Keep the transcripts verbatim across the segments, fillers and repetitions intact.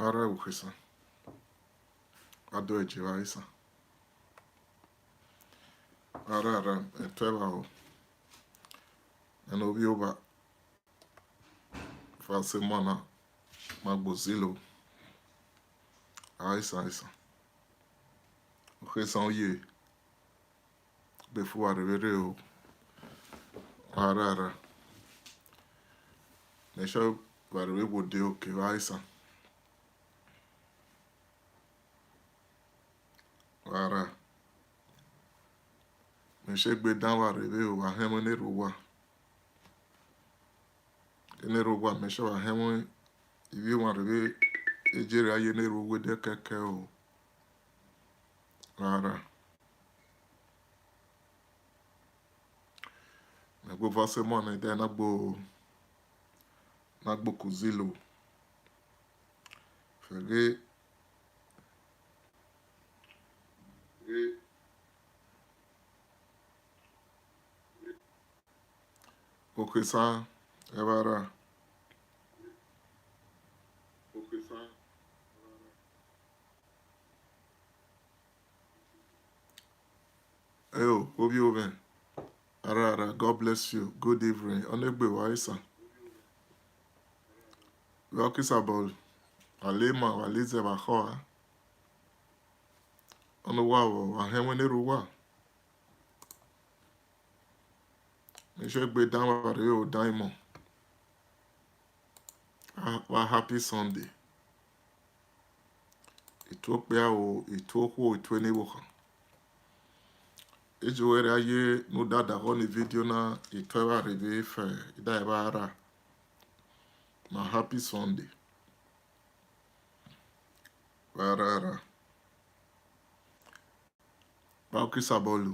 Ara u Khesan. Ado eje vbe Khesan. Ara ara, etuẹ vba o. Eno vbi ovba. Fa se mwana. Ma gbo zilo. Khesan, Khesan. U Khesan uye. Be fu vba rre vbe rre o. Ara ara. Mẹ shọ vba rre vbe wo de oke vbe Khesan. Ara. Mẹ shegbe dan vba rre vbe o, vba hẹmwẹ ne rre owa. Ene rre owa, mẹ shọ vba hẹmwẹ ivbi wan rre vbe eje rria ye ne rre owa de kẹkẹ o. Ara. Mẹ gbe va se mọ ne de na gbo, na gbo ku zilo. Fẹghe. U Khesan, ẹ vba ra. Eo, ovbi ovbẹ. Ara ara, God bless you. Good evening. Ọ ne gbe wa Khesan. Wa Khesan ball. Wa le ma, wa le zẹ vba khọ a. Ọ ne wa vbọ, wa hẹmwẹ ne rre owa. Mẹ shegbe dan vba rre o, dan imọ. Ah, vba happy Sunday. Ituo kpia o, ituo khuo, ituo ne vbokhan. Ejo wẹ rria ye ne u dada ghọ ni video na, ituẹ vba rre vbe fẹ, I da vba ra. Ma happy Sunday. Vba ra ra. Vba Khesan ball.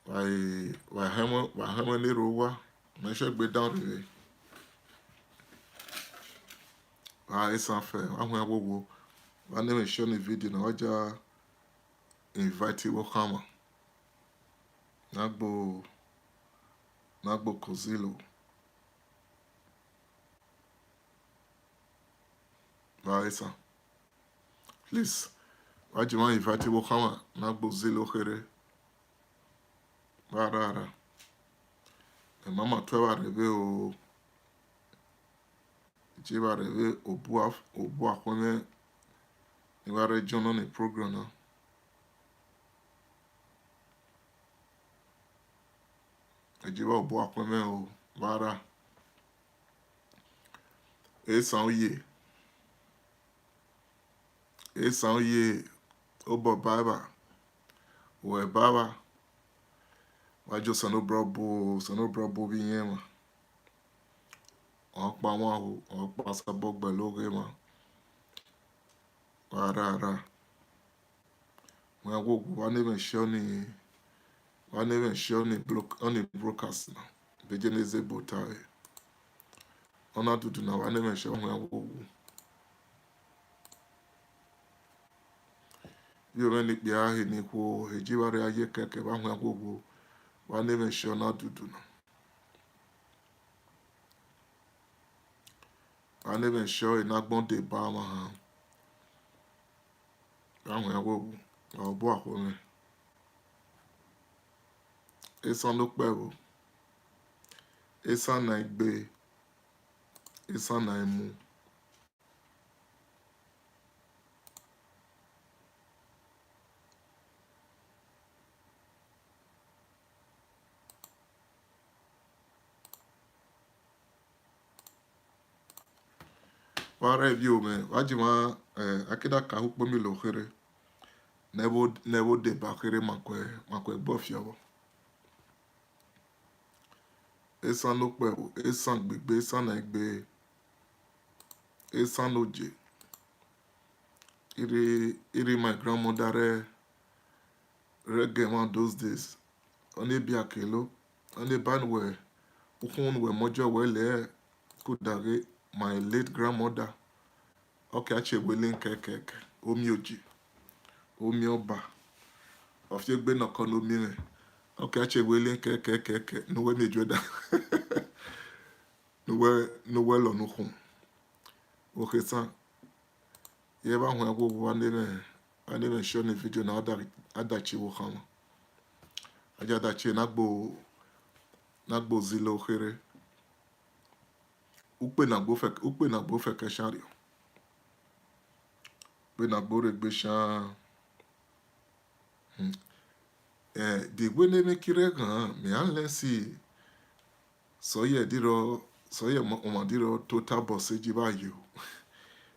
Vba, vba hẹmwẹ, vba hẹmwẹ ne rre owa. Mẹ shegbe dan rre vbe. Vba Khesan fẹ, vba huẹn ghwoghwo. Vba ne mwẹ share ni video na, vba ja invite vbokhan mwa. Na gbo, na gbo ku zilo. Vba Khesan. Please, vba je ma invite vbokhan mwa, na gbo zilo kherhe. Vba ra ra. Ẹ ma ma tuẹ vba rre vbe o. Je vba rre vbe obua, obua khuẹmwẹ. I vba rre join ni program na. Ẹ je vba obua khuẹmwẹ o. Vba ra. Khesan uye. Khesan uye, obọ ba evba, wẹ ba evba, wa je Osanobua bu, Osanobua bu vbe iyẹn mwa. Ọkpa wan hu, ọkpa sabọ gbẹlẹ oghe mwa. Wa ra ra. Wẹ wo gu, wa ne mwẹ share ni, wa ne mwẹ share ni block, on the broadcast na. Vbe je ne zẹ bota vbe. Ọ na dudu na, wa ne mwẹ share, wa wẹ wo gu. Ivbi ovbẹ ne ikpia he ni khuo, he je vba rre a ye kẹkẹ, wa wẹ wo gu. Wa ne mwẹ share, ọ na dudu na. Wa ne mwẹ share, ọ na gbọn deba mwa han. Wa wẹ wo gu. Wa obọ akhuẹmwẹ. Esan nokpẹvbo. Esan na i gbe. Esan na i mu. Wa rre ivbi ovbẹ, wa je ma, eh, a ke da ka hu ukpo mi lo kherhe. Ne vbo, ne vbo deba kherhe ma kuẹ, ma kuẹ gbe ọfiọvbọ. Esan nokpẹvbo, esan gbegbe, esan na i gbe, esan noje. Iri, iri my grandmother rre, rre ghe mwa those days. Ọ ne bia kelo, ọ ne ba ne wẹ, ukhun ne wẹ mọjọ wẹ lẹ, ku daghe my late grandmother. Ọ ke a che wele kẹkẹkẹ, omi oji, omi ọba. Ọ fiegbe ne ọ kọ ne omi mwẹ. Ọ ke a che wele kẹkẹkẹkẹ, ne uwẹ miẹn juẹda. Ne uwẹ, ne uwẹ lọ nukhun. Vbokhesan, ye vba huan wo vba ne mwẹ, a ne mwẹ share ni video na, a da, a da tie vbe okhanmwa. A ya da tie na gbo, na gbo zilo khere. Ukpe na gbo fẹ, ukpe na gbo fẹkẹ shan rriọ. Ukpe na gbo rre egbe shan. Hmm. Eh, the way ne emhi ki rre ghan, mẹ a lẹ si, sọ ye di rọ, sọ ye ọmwa di rọ tota bọse ji vba yo.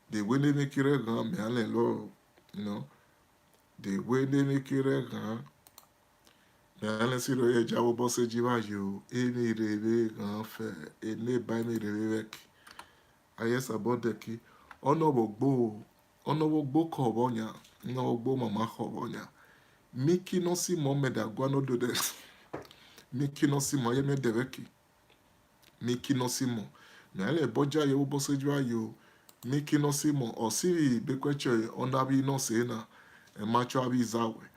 The way ne emhi ki rre ghan, mẹ a lẹ lọ, you know, the way ne emhi ki rre ghan, mẹ a lẹ si rọ ye ja vbe obọse ji vba yo, emhi rre vbe ghan fẹ, ene ba emhi rre vbe vẹ ki. Aye sabọ dẹ ki, ọ nọ vbe ogbo, ọ nọ vbe ogbo khọ vbe ọyan, ọ nọ vbe ogbo mama khọ vbe ọyan. Miki nọ si mọ mẹ da gua nọ do dẹ. Miki nọ si mọ, aye mẹ dẹ vẹ ki. Miki nọ si mọ. Mẹ a lẹ bọ ja ye vbe obọse ji vba yo. Miki nọ si mọ, ọ si vbe be kuẹ chẹ, ọ na vbi nọ se na, ẹ ma chọ a vbi za wẹ.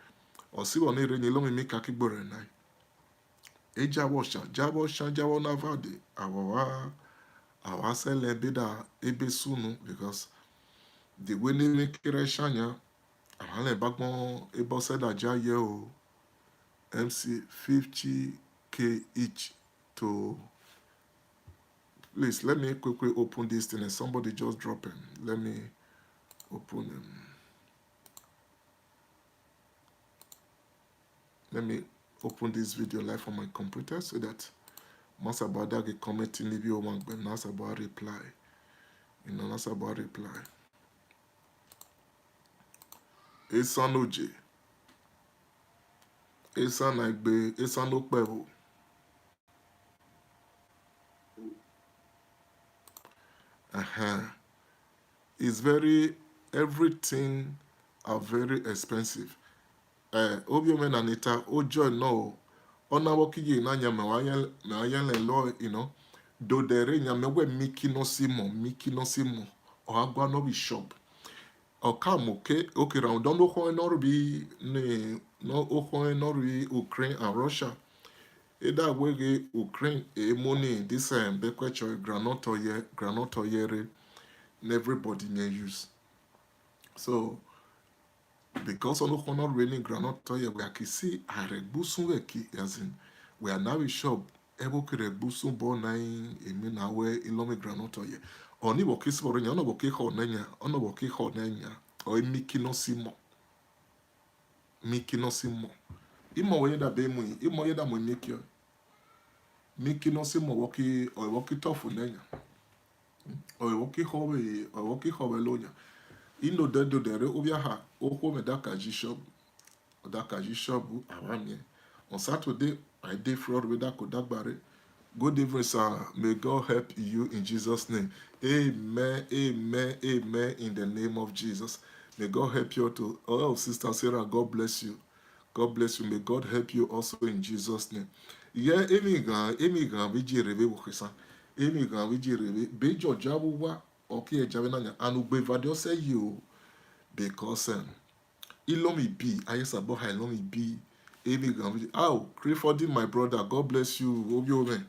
Ọ si vbe ọ ni rre ni lọ mi, mi ka ki gbe rẹ na. E ja vbe ọsha, ja vbe ọsha, ja vbe ọna vade, a wa wa, a wa sẹ lẹ ebe da, ebe sunu, because the way ne emhi ki rre shan yan, a ma lẹ ba gbọn, ebọse da ja ye o, M C fifty K each to, please, let me quickly open this thing and somebody just drop him. Let me open him. Let me open this video live on my computer so that ma sabọ da ghe comment ni vbe omwa gbe, na sabọ reply. You know, na sabọ reply. Esan no je. Esan na gbe, esan no kpẹvbo. Uh-huh. It's very, everything are very expensive. Eh, ovbi mwẹ na ni ta, o joy nọ o. Ọ na vbe ọ ki ye na yan, mẹ wa yan, mẹ wa yan lẹ lọ, you know. Do dẹ rre yan, mẹ wẹ miki nọ si mọ, miki nọ si mọ. Ọ gha gua nọ vbe shop. Ọ ka mu ke, okay, rhan odọ ne okhọn nọ rhie, ne, ne okhọn nọ rhie Ukraine and Russia. E da wẹ ghe Ukraine e mu ni this, um, be kuẹ chọ groundnut ye, groundnut ye rre, ne everybody mẹ use. So, because ọ nọ khọn nọ rhie ni groundnut ye, wẹ a ki si a rre gbe usun vbe ki, as in, wẹ a na vbe shop, ẹvbo ke rre gbe usun bọ na, emwi na wẹ ilọmọ groundnut ye. Ọ ni vbe ọ ki si vbe rre yan, ọ nọ vbe ọ ki khọ nẹ yan, ọ nọ vbe ọ ki khọ nẹ yan, ọ i miki nọ si mọ. Miki nọ si mọ. Imọ wẹ ye da be mu, imọ ye da mu miki ọ. Miki nọ si mọ, vbe ọ ki, ọ vbe ọ ki tough nẹ yan. Ọ vbe ọ ki khọ vbe, ọ vbe ọ ki khọ vbe lo yan. I nọ dẹ do dẹ rre, ovbi aha, okhuo mwẹ da ka yi shop. Ọ da ka yi shop, a wa miẹn. On Saturday, I dey fraud vbe da ko dagba rre. Good evening, sir. May God help you in Jesus' name. Amen, amen, amen, in the name of Jesus. May God help you too. Oh, Sister Sarah, God bless you. God bless you. May God help you also in Jesus' name. Yeah, emighan, emighan vbe je rre vbe vbo khesan. Emighan vbe je rre vbe. Be Georgia vbe uwa, ọ ki e ja vbe na yan. And ugbe vade ọ sẹ yi o. Because, um, ilọmi bi, aye sabọ ha ilọmi bi. Emighan vbe je. Oh, Clifford, my brother, God bless you. Ovbi omwẹ.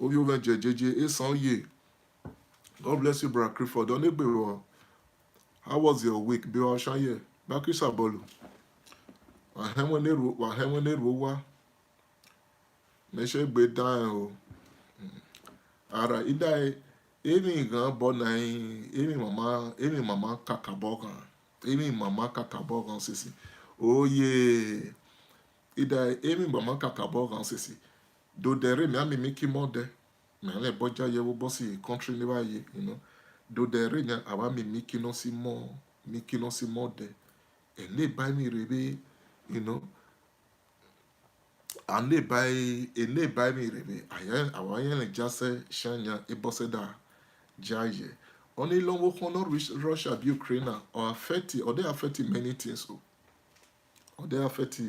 Ovbi omwẹ jejeje, esan ye. God bless you, brother Clifford. Ọ ne gbe vbọ. How was your week? Be wa shan ye. Ba ki sabọ lu. Wa hẹn wẹ ne ru, wa hẹn wẹ ne ru owa. Mẹ shẹ gbe dan o. Ara, I da e, emighan bọ na yin, emwi mama, emwi mama kakabọ ghan. Emwi mama kakabọ ghan sisi. Oye. I da e, emwi mama kakabọ ghan sisi. Do dẹ rre, mẹ a mi miki mọ dẹ. Mẹ a lẹ bọ ja ye vbe obọ si country ni vba ye, you know. Do dẹ rre yan, a wa mi miki nọ si mọ, miki nọ si mọ dẹ. Ene ba emwi rre vbe, you know. Ene ba, ene ba emwi rre vbe. Aye, a wa yẹn lẹ ja sẹ shan yan, ebọ sẹ da ja ye. Ọ ni lọ vbe okhọn nọ rhie Russia bi Ukraine na, ọ affect, ọ de affect many things o. Ọ de affect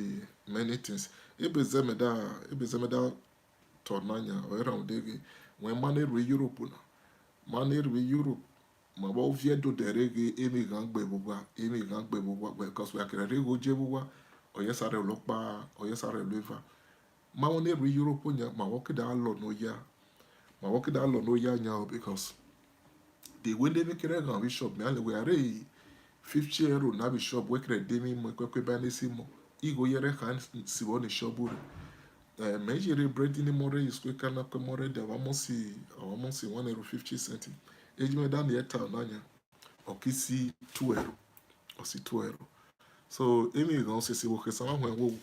many things. Ebe zẹ mẹ da, ebe zẹ mẹ da tọ na yan, ọ i rhan odẹ ghe. Wẹ ma ne rhie Europe na. Ma ne rhie Europe. Ma vbe ọ viẹ do dẹ rre ghe, emighan gbe vbe uwa, emighan gbe vbe uwa, because wẹ a kẹrẹ rre ghe oje vbe uwa, ọ ye sa rre olọkpa, ọ ye sa rre oleva. Ma vbe ọ ne rhie Europe yan, ma vbe ọ ke da lọ ne oya. Ma vbe ọ ke da lọ ne oya yan o, because De wẹ ne emwi kere ghan vbe shop, mẹ a le wẹ a re fifty euro na vbe shop, wẹ kere de emwi mọ, ekwekwe ba ne si mọ. Igho ye rre khan si vbe ọni shop rre. Eh, mẹ ye rre bread ni mọ rre, isukwe ka na kue mọ rre, de a wa mọ si, a wa mọ si one euro fifty cent. Eji mwẹ da ni ẹta na yan, ọ ki si two euro, ọ si two euro. So emwi ghan osisi vbe okhe sa mwa huẹn wo.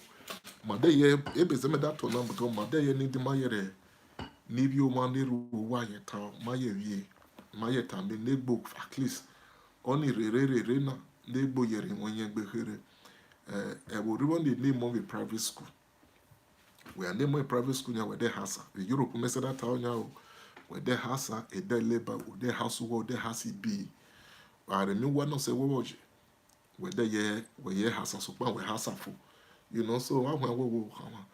Ma de ye, ebe zẹ mẹ da tọ na, but ma de ye ni di ma ye rre, ni vbe omwa ne rre uwu uwa yẹn ta, ma ye vbe, ma ye ta mẹ ne gbo at least. Ọni rere rere na, ne gbo ye rre wọn yẹn gbe khere. Eh, ẹvbo rre vbọ ni ne mọ vbe private school. Wẹ a ne mọ private school yan, wẹ de hasa. Vbe Europe mẹ sẹ da ta ọ yan o. Wẹ de hasa, e de leba, u de hasa uwa, u de hasa ibi. Wa rre emwi uwa nọ sẹ wọ vbọ ye. Wẹ de ye, wẹ ye hasa sokpan wẹ hasa fo. You know, so wa huẹn wo wo khama.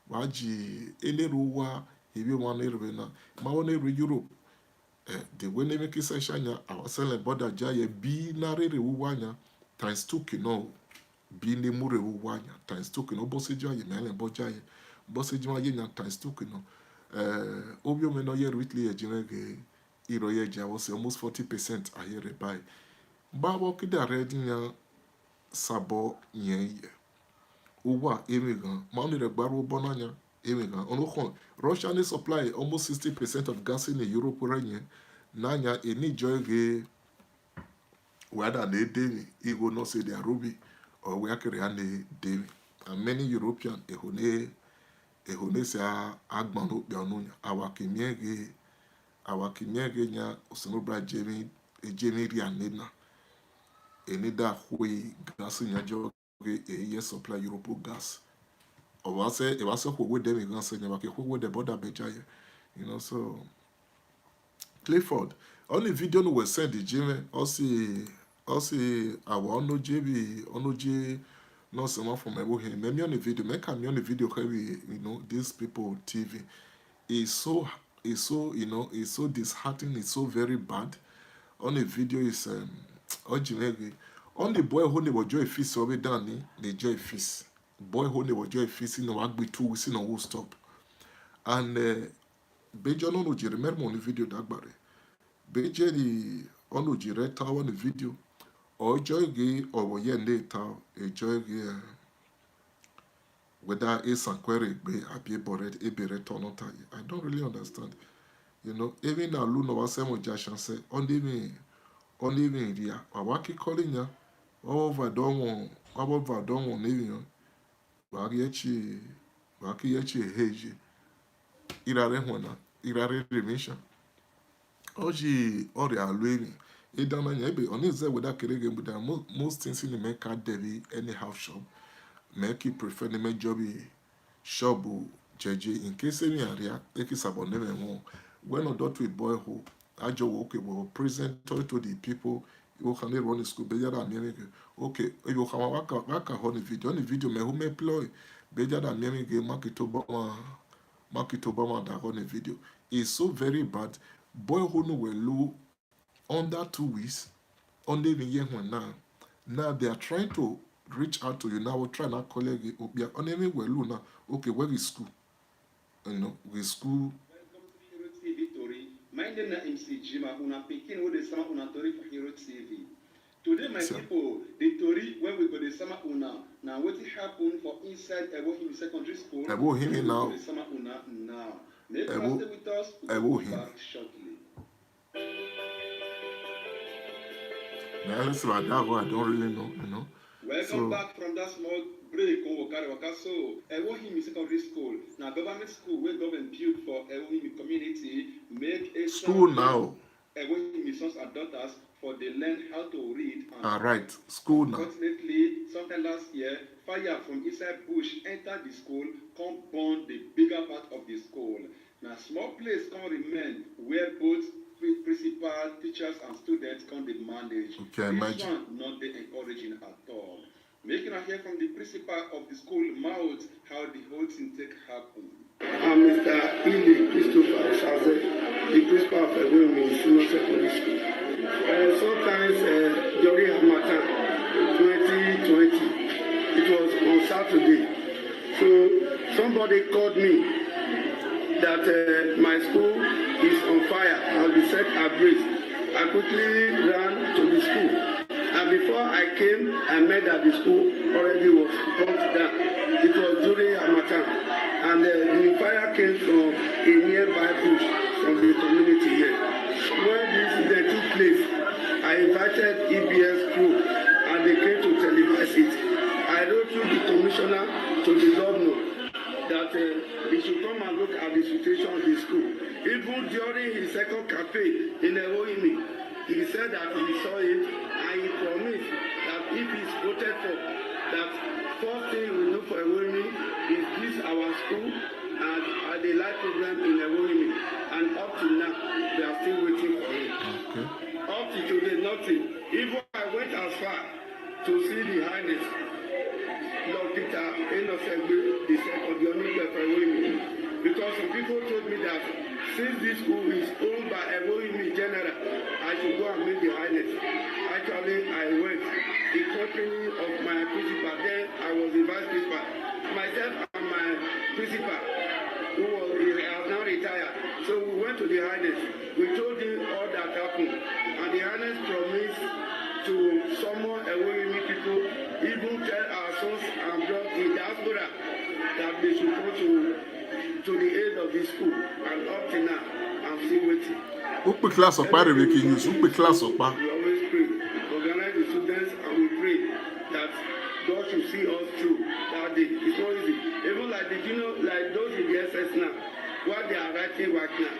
Wa ji ene rre uwa, ivbi omwa ne rre vbe na. Ma vbọ ne rre Europe. Eh, de wẹ ne emwi ki sẹ sha yan, a wa sẹ lẹ border ja ye bi na rre rre uwu uwa yan, times two ke nọ o. Bi ne mu rre uwu uwa yan, times two ke nọ, obọ sẹ ja ye, mẹ lẹ bọ ja ye. Obọ sẹ ja ye yan, times two ke nọ. Eh, ovbi omẹ nọ ye rre Italy ye ji mwẹ ghe, irọ ye ja vbọ sẹ almost forty percent a ye rre bae. Ba vbọ kida rre ẹdin yan, sabọ yẹn ye. Uwa emwi ghan, ma ọni rẹ gba ru obọ na yan, emwi ghan. Ọnọkhọn, Russia ne supply almost sixty percent of gas in Europe rẹ yẹn, na yan eni jọ ghe, wẹ a da ne de emwi, igho nọ sẹ de a rre uvbi, ọ wẹ a kere a ne de emwi. And many European, eho ne, eho ne sẹ a, a gban ne okpia unu yan, a wa ke miẹn ghe, a wa ke miẹn ghe yan, Osanobua je emwi, je emwi rhia nena. Eni da khue gas yan jọ ghe, e ye supply Europe gas. Ọ vba sẹ, e vba sẹ khuo wẹ de emwi ghan sẹ yan, wa ke khuo wẹ de border bẹ ja ye. You know, so Clifford, ọni video ne uwẹ send ji mwẹ, ọ si, ọ si awa ọnoje vbe, ọnoje nọ sẹ mwa fo mẹ vbe ohin. Mẹ miẹn ọni video, mẹ ka miẹn ọni video khẹ vbe, you know, these people T V. It's so, it's so, you know, it's so disheartening, it's so very bad. Ọni video is, um, ọ ji mwẹ ghe. Ọni boy ho ne vwọ join feast, ọ vbe dan ni, ne join feast. Boy ho ne vwọ join feast, ne wa gbe two weeks, ne wo stop. And, uh, bejọ nọ no jere mẹ rhie ọni video dagba rre. Bejẹ ni ọnoje rẹ ta ọni video. Ọ jọ ghe, ọ vwọ ye ne ta, e jọ ghe, eh, whether esan kuẹre egbe abi ebọ rẹ, ebe rẹ ta nọ ta ye. I don't really understand. You know, emwi na lu nọ vba sẹ ẹmwẹ oja shan sẹ, ọni emwi, ọni emwi rhia, wa wa ki call yan, wa vwọ va dọ wọn, wa vwọ va dọ wọn ne emwi yan. Wa ghi ẹchie, wa ki ye ẹchie he ye. Ira rre huẹn na, ira rre rre emwi shan. Ọ ji ọrẹ a lu emwi. Edan na yan ebe, ọni zẹ wẹ da kere ghe, but mo-, most things ni mẹ ka dẹ vbe anyhow shop. Mẹ ki prefer ne mẹ jọ vbe shop jẹjẹ in case emwi a rhia, e ki sabọ ne mwẹ ẹmwẹ. Wẹ ne ọ dọ tue boy ho, a jọ wẹ, okay, well, present to the people, ivbi okhan ne rre ọni school, bejẹ a da miẹn mwẹ ghe. Okay, ivbi okhan wa ka, wa ka họ ni video, ọni video mẹ ho mẹ employ, bejẹ a da miẹn mwẹ ghe, ma ki tobọ mwa, ma ki tobọ mwa da họ ni video. It's so very bad. Boy ho ne uwẹ lu under two weeks, ọni emwi ye huẹn na. Now they are trying to reach out to you now, try na call ghe okpia, ọni emwi wẹ lu na, okay, where is school? You know, with school. Welcome to Hero T V Tori. My name na M C Jima, una pikin wey dey sama una tori for Hero T V. Today, my people, the tori wey we go dey sama una na wetin happen for inside Ewohimi Secondary School. Ewohimi now. We go dey sama una now. Make una stay with us, we go come back shortly. Now, let's see what that one, I don't really know, you know. Welcome back from that small break on Wakari Waka. So, Ewohimi Secondary School, na government school wey government build for Ewohimi community, make a school now. Ewohimi sons and daughters for dey learn how to read and write. School now. Unfortunately, sometime last year, fire from inside bush enter the school, come burn the bigger part of the school. Na small place come remain where both pri-, principal, teachers and students come dey manage. Okay, this one no dey encouraging at all. Make una hear from the principal of the school mouth how the whole thing take happen. I'm Mister Ile Christopher Osaze, the principal of Ewohimi Senior Secondary School. Uh, sometimes, uh, during Harmattan twenty twenty, it was on Saturday. So somebody called me that, uh, my school is on fire, has been set ablaze. I Quickly ran to the school. And before I came, I met that the school already was burnt down. It was during Harmattan. And uh, the fire came from a nearby bush from the community here. When this incident took place, I invited E B S crew and they came to televise it. I wrote to the commissioner, to the governor, that uh, he should come and look at the situation of the school. Even during his second campaign in Ewohimi, he said that he saw it and he promised that if he's voted for, that first thing he will do for Ewohimi is this our school and, and the light problem in Ewohimi. And up to now, we are still waiting for him. Okay. Up to today, nothing. Even I went as far to see the highness, Lord Peter Enosegbe the second, the Onigbe for Ewohimi. Because some people told me that since this school is owned by Ewohimi General, I should go and meet the highness. Actually, I went in company of my principal. Then I was the vice principal. Myself and my principal, who was, he has now retired. So we went to the highness. We told him all that happened. And the highness promised to summon Ewohimi people, even tell our sons and brothers in diaspora that they should come to, to the aid of the school. And up to now, I'm still waiting. Ukpi class ọkpa rere ki news, ukpi class ọkpa. We always pray, organize the students, and we pray that God should see us through that day. It's not easy. Even like the junior, like those in the S S now, what they are writing right now,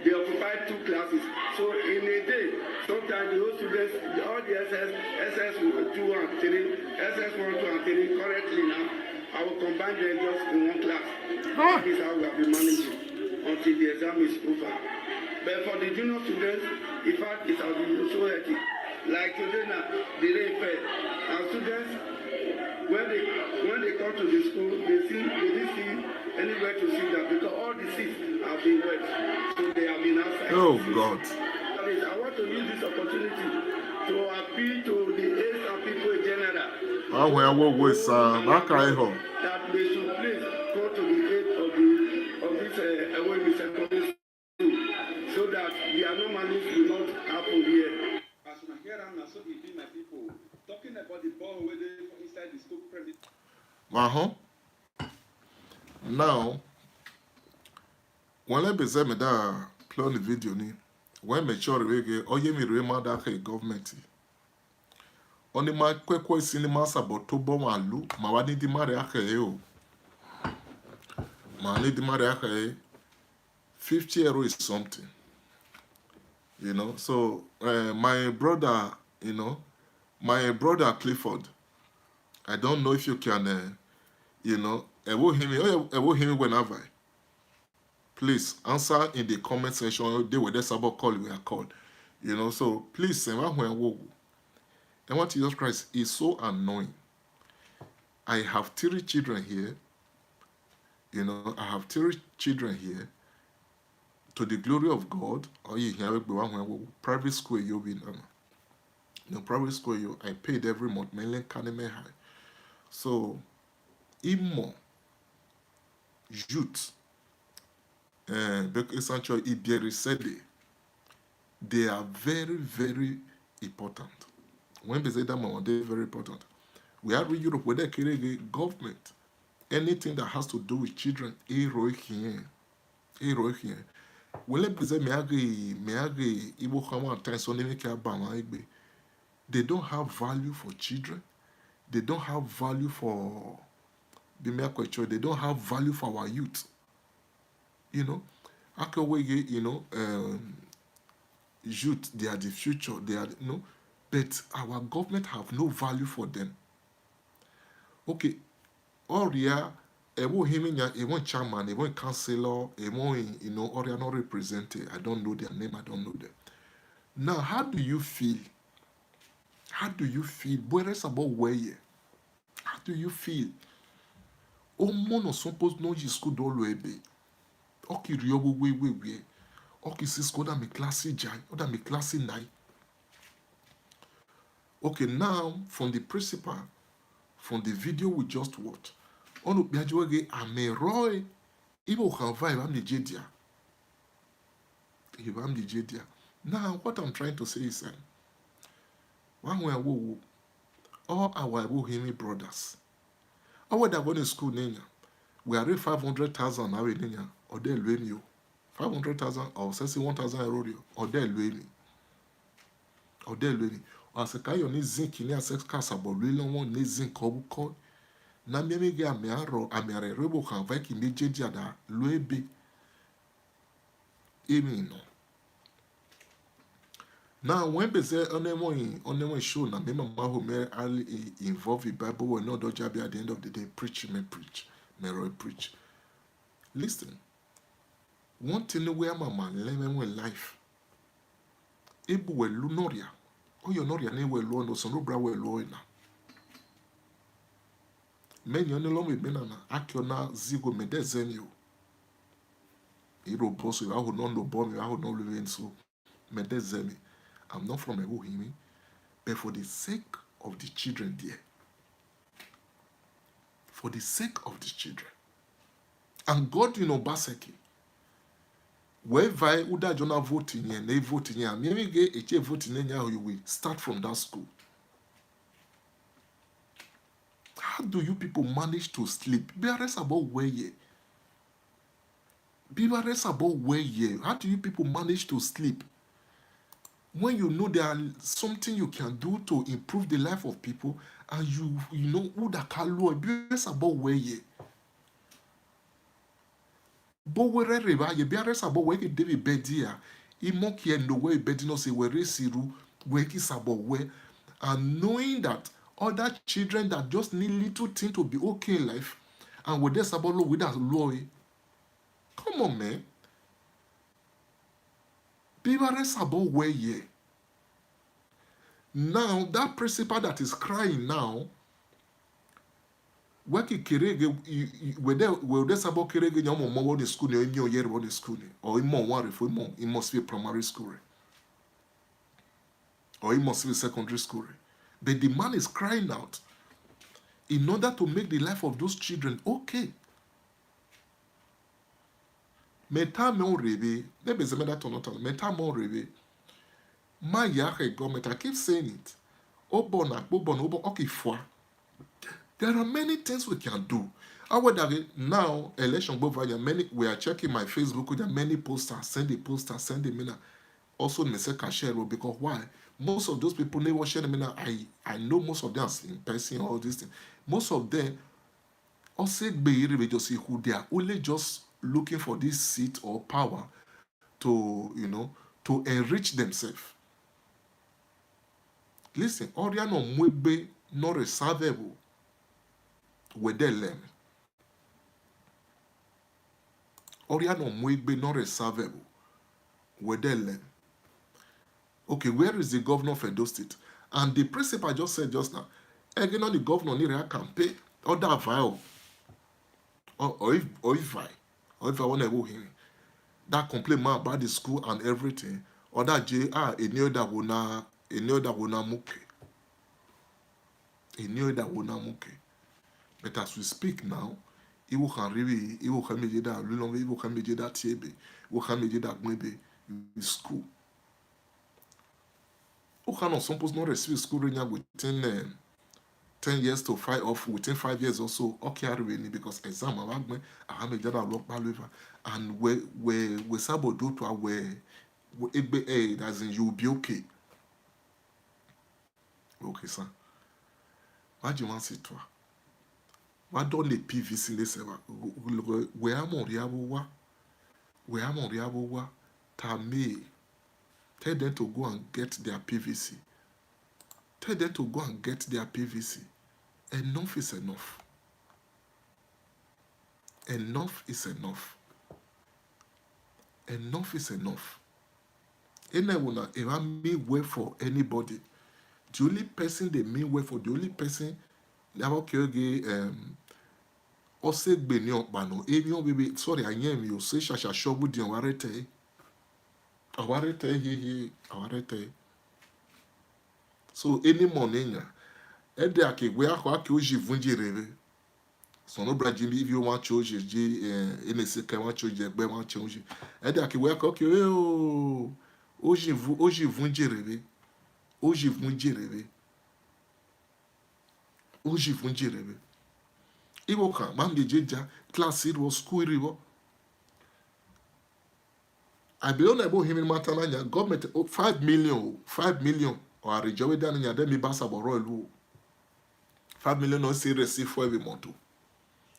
they occupy two classes. So in a day, sometimes the whole students, all the S S, S S two and three, S S one, two and three, currently now, I will combine them just in one class. That is how we have been managing until the exam is over. But for the junior students, in fact, it has been so hectic. Like today now, the rain fell. And students, when they, when they come to the school, they see, they didn't see anywhere to sit down because all the seats have been wet. So they have been outside. Oh God. Please, I want to use this opportunity to appeal to the A S A people in general. Ahụ ya wo wo sa, n'aka ịhọ. That they should please go to the aid of the, of this, uh, Ewohimi Secondary School so that the anomalies will not happen here. As una hear am, na so e be, my people. Talking about the borehole wey dey for inside the school premise. Ahụ. Now, wale be ze me da play on the video ni. When me sure we ge, oye mi re ma da ke government. Oni ma kwe kwe si ni ma sa bo to bo ma lu, ma wa ni di ma re ake e o. Ma ni di ma re ake e. Fifty euro is something. You know, so uh, my brother, you know, my brother Clifford, I don't know if you can, uh, you know, Ewohimi, oh, Ewohimi whenever. Please answer in the comment section. They were there, Sabo call, we are called. You know, so please, eh, wa hwen wo. And what Jesus Christ is so annoying. I have three children here. You know, I have three children here. To the glory of God, or you hear we wa hwen wo, private school you be now. No, private school you, I paid every month, mainly Kaneme High. So, imo youth, eh, Bek-, Sancho Ibieri said they, they are very, very important. When they say that, they very important. We are in Europe, where they carry the government. Anything that has to do with children, e ro e khie, e ro e khie. Wele be ze me age, me age, Igbo khan one time so ni me ke aba ma egbe. They don't have value for children. They don't have value for, be me akwecho, they don't have value for our youth. You know, akewege, you know, um, youth, they are the future, they are, you know, but our government have no value for them. Okay, Oria, Ewohimi nya, Ewo chairman, Ewo councillor, Ewo, you know, Oria not represented. I don't know their name, I don't know them. Now, how do you feel? How do you feel? Where is about where? How do you feel? Omo no suppose no yi school do lo ebe. Oki rio we we we we. Oki si school da mi class jai, or da mi class nine. Okay, now from the principal, from the video we just watched, onu biajuwege ameroe, ibo khan va iba mi jedia. Iba mi jedia. Now, what I'm trying to say is, eh, one way I will, all our Evo Himi brothers, all whether going to school, Nina, we are five hundred thousand now, Nina, or they loan you. Five hundred thousand or sixty-one thousand euro, or they loan you. Or they loan you. Or as a kind of zinc in your sex cast about loan one, zinc or call. Na mi mi ge amiaro, amiare rebo can vaki meje dia da, loan be. Amen. Now, when be say, on the morning, on the morning show, na me mama who me ali involve in Bible, we no do job at the end of the day, preach, me preach, me roy preach. Listen, one thing where mama learn me life. Ebu we lu noria, or your noria ne we lu no, so no bra we lu na. Many only long with me na, akiona zigo me de zenio. Iro boss, I hold on no bomb, I hold on living so. Me de zemi. I'm not from Evo Himi, but for the sake of the children there. For the sake of the children. And God, you know, Baseki. Wherever Uda Jonah vote in here, they vote in here. Maybe get a vote in here, you will start from that school. How do you people manage to sleep? Be arrest about where ye. Be arrest about where ye. How do you people manage to sleep? When you know there are something you can do to improve the life of people, and you, you know, who that can lower, be arrest about where ye. But where reba ye, be arrest about where David Bedia. Imo kie no where bedi no say where siru, where ki sabo where. And knowing that other children that just need little thing to be okay in life, and where they sabo lo with that law. Come on, man. Be arrest about where ye. Now, that principal that is crying now, where ki kerege, where they, where they sabo kerege, nyamo mo in school, ni imo year in school, or imo one for imo, it must be a primary school, or it must be a secondary school. But the man is crying out in order to make the life of those children okay. Me ta me o rebe, ne be zeme that or not, me ta me o rebe. Ma ya he government, I keep saying it. Obona, obona, obo, okay, fwa. There are many things we can do. I would have it now, election go viral. Many, we are checking my Facebook, there are many posters, send the poster, send the mina. Also, me say can share because why? Most of those people never share mina. I, I know most of them in person, all these things. Most of them, also, be irreligious who they are only just looking for this seat or power to, you know, to enrich themselves. Listen, oria no muegbe no reserve with them. Oria no muegbe no reserve with them. Okay, where is the governor of Edo State? And the principal just said just now, again on the governor ni re campaign, or that vile, or, or if, or if I, or if I want to go here, that complain man about the school and everything, or that J R, any other one, any other one, okay. Any other one, okay. But as we speak now, he will can really, he will can make that, he will can make that T A B, he will can make that maybe school. Who cannot suppose not receive school ring within, um, ten years to five, of within five years or so, okay, I really, because exam, I have me, I have me, that I look all over. And we, we, we sabo do to our, we, we, egbe, eh, as in, you will be okay. Okay, sir. Why do you want to sit? Why don't the P V C they say, we are more riawa, we are more riawa, Tame. Tell them to go and get their P V C. Tell them to go and get their P V C. Enough is enough. Enough is enough. Enough is enough. Ene wona, eva mean well for anybody. The only person they mean well for, the only person, okay, okay, um, ose gbe ni okpa no, emi o baby, sorry, I am you, say shasha shobu di owarete. Owarete, he, he, owarete. So, any morning, ede ake we akho ake oji vunji rere. So no bra Jimmy, if you want change, ji, eh, in a second want change, egbe want change. Ede ake we ake, okay, oh, Ojivun, ojivun jere vbe. Ojivun jere vbe. Ojivun jere vbe. Igho khan, ma miẹn eje dia, class rrivọ, school rrivọ. Abe ona ebo hin ma ta na yan, government, oh, five million, oh, five million. Ọ gha rre jọ vbe dan ni yan, de mi ba sabọ rrọọ elu o. Five million nọ se rẹ si fuel vbe mọto.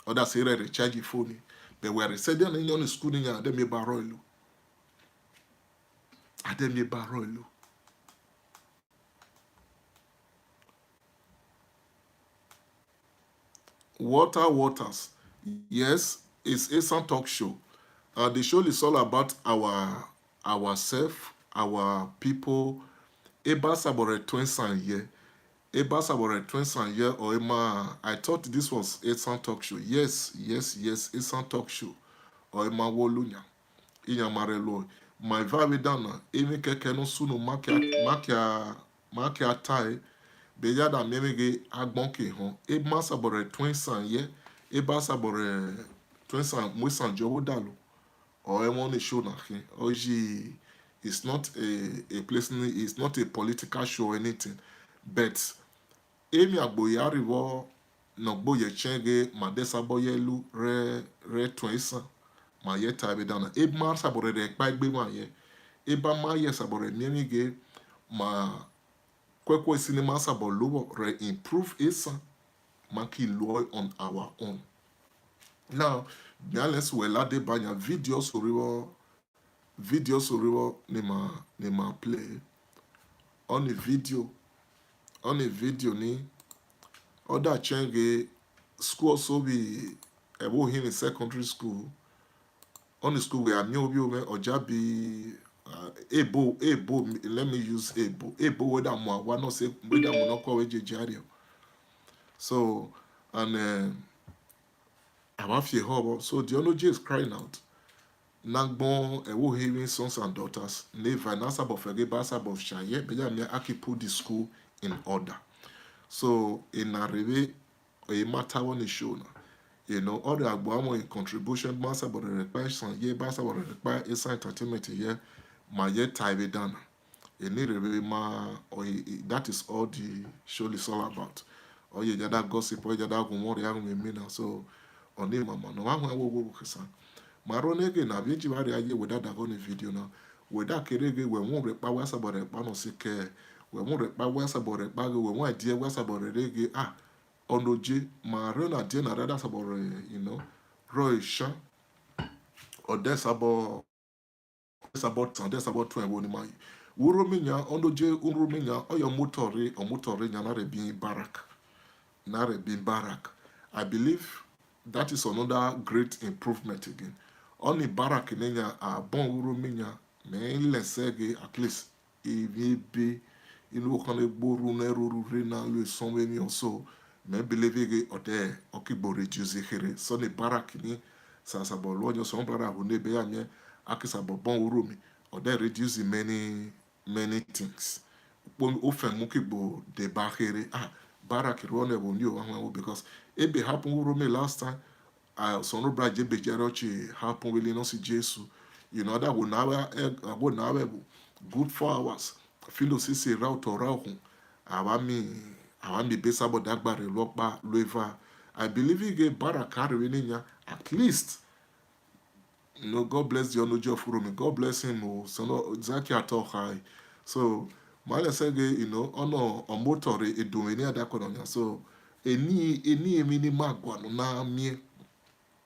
Ọ da se rẹ recharge phone. But wẹ rẹ sẹ dan ni yan ni school ni yan, de mi ba rrọọ elu. A de mi ba rrọọ elu. Walter Waters, yes, it's Esan Talk Show. Uh, the show is all about our ourself, our people. Eba sabọ rẹ Twin San ye. Eba sabọ rẹ Twin San ye, or Ema. I thought this was Esan Talk Show. Yes, yes, yes, Esan Talk Show. Or Ema Wolunya. Iyan ma rre lo. Ma eva vbe dan na, emwi kẹkẹ ne ọ sunu ma kia, ma kia, ma kia tae, bhe ya da miẹn mwẹ ghe agbọn ke họn. Eba sabọ rẹ Twin San ye, eba sabọ rẹ Twin San, mu Esan jọ vbe odalo. Or ẹmwẹ ọni show na khin. Ọ yi, it's not a, a place, it's not a political show or anything. But emwi agbo ya rrivọ ne ọ gbe ye ẹchẹn ghe ma de sabọ ye lu rre, rre Twin Esan, ma ye tae vbe dan na. Eba sabọ rẹ rẹ ekpa egbe mwa ye. Eba ma ye sabọ rẹ miẹn mwẹ ghe ma kuẹkue si ne ma sabọ lobọ rẹ improve Esan, ma ki lo on our own. Now, mia lẹnsu wẹ la deba yan, video so rrivọ, video so rrivọ ne ma, ne ma play. Ọni video, ọni video ni, ọ da chẹn ghe school ọso vbe ẹvbo hin vbe secondary school. Ọni school wẹ a miẹn ovbi omwẹ, ọ ja bi, uh, ebo, ebo, let me use ebo. Ebo wẹ da mu awa nọ sẹ, wẹ da mu nọ kọ vbe je je ariọ. So, and, um, a ma fi ehọ vbọ. So the Onoje is crying out. Na gbọn ẹvbo hin vbe sons and daughters, ne eva na sabọ fẹ ghe ba sabọ sha ye, bẹ ya miẹn a ki put the school in order. So, ena rre vbe, e ma ta vbọ ni show na. You know, ọ rre agbo amọ in contribution, ma sabọ rẹ rẹ kpa Esan ye, ba sabọ rẹ rẹ kpa Esan Entertainment ye, ma ye tae vbe dan na. Eni rre vbe ma, or i, i, that is all the show is all about. Ọ ye jada gossip, ọ ye jada ghun mwa rhia ghun mwa emwi na. So, ọni mama nọ, wa huẹn wo wo wo khisan. Ma rẹn ne ghe na, vbe ji vba rria ye, wẹ da daghọ ni video na. Wẹ da kere ghe, wẹ wan rre kpa, wẹ sabọ rre kpa nọ si kẹ. Wẹ wan rre kpa, wẹ sabọ rre kpa ghe, wẹ wan idea, wẹ sabọ rre ghe. Ah, Onoje, ma rẹn na die na rre da sabọ rre, you know, rrọọ eshan. Ọ de sabọ sabọ tan, de sabọ tuẹn vbo ni ma yi. Urhomi yan, Onoje Urhomi yan, ọ ye ọmotọ rre, ọmotọ rre yan na rre bi Barak. Na rre bi Barak. I believe that is another great improvement again. Ọni Barak ne yan, a bọ Urhomi yan, mẹ lẹsẹ ghe, at least, emwi ebe, inu okhan ne gbo ru ne ru ru rre na lo esọn vbe emwi ọso, mẹ believe ghe ọ de, ọ ki gbo reduce kherhe. So ni Barak ni sa sabọ lu ọyẹn, sọ Barak hu ne bẹ ya miẹn, a ki sabọ bọ Urhomi, ọ de reduce many, many things. Kpo ofẹn mu ki gbo deba kherhe. Ah, Barak rhuọ nẹ vbe oniọvba huẹn vbo, because ebe happen Urhomi last time, ah, Osanobra je be jare ọ chi happen vbe Linus Jesu. You know, that will now, eh, will now be good four hours. Philo sisi ra otọ ra okun. Avba mi, avba mi be sabọ dagba rre lu ọkpa lu eva. I believe ghe Barak rre vbe ne yan, at least. No, God bless the Onoje of Urhomi. God bless him. Oh, so no, Zaki Ato Khai. So, ma lẹsẹ ghe, you know, ọnọ ọmotọ rre edunmwi ne a da kọ nọ yan. So, eni, eni emwi ni ma gualọ na miẹn.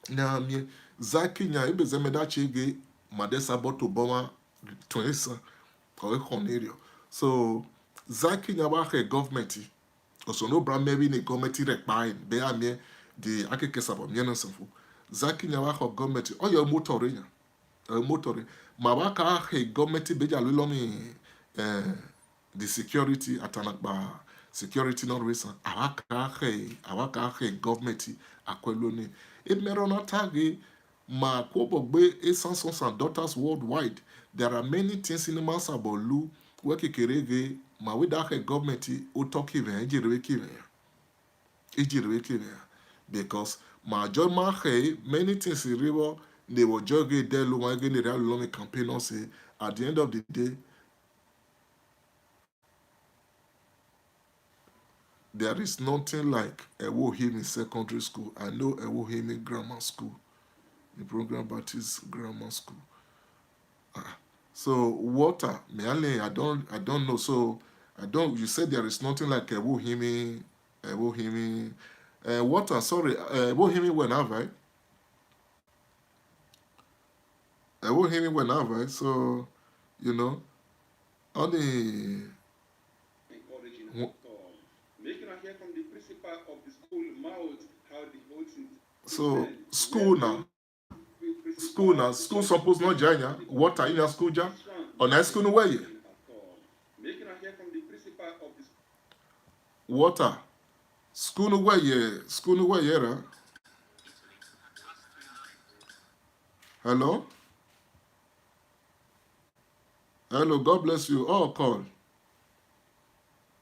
Na miẹn, Zaki yan, ebe zẹ mẹ da che ghe, ma de sabọ tobọ mwa Twin Esan, ọ khọn ni rriọ. So, Zaki yan vba khẹ government, Osanobra mẹ vbene government rre kpa ẹn, bẹ a miẹn, de a keke sabọ miẹn ne ọsanfo. Zaki yan vba khẹ government, ọ ye ọmotọ rre yan, ọmotọ rre. Ma vba ka khẹ government bẹ ya lu ilọ ni, eh, the security, atanakpa security nọ rre esan, a vba ka khẹ, a vba ka khẹ government, a kue lo ni. Emẹ rọ na ta ghe, ma kue obọ gbe Esan sons and daughters worldwide. There are many things ne ma sabọ lu, wẹ kekere ghe, ma wẹ da khẹ government, otọ ki mwẹ, e je rre vbe ki mwẹ ya. E je rre vbe ki mwẹ ya. Because ma jọ ma khẹ many things rre vbọ, ne vwọ jọ ghe de lo wan ghe ne rhia lu ilọ ni campaign nọ sẹ, at the end of the day, There is nothing like Ewohimi Secondary School. I know Ewohimi Grammar School, the Program Baptist Grammar School. Ah, so water, me, I don't, I don't know. So I don't. You said there is nothing like Ewohimi, Ewohimi, uh, water. Sorry, uh, Ewohimi where now, right? Ewohimi where now, right? So, you know, only. Making I hear from the principal of the school, Mouth, how the whole thing. So school now. School now, school suppose not join ya. Water in your school ja. On a school no way. Water. School no way, school no way, right? Hello? Hello, God bless you. Oh, call.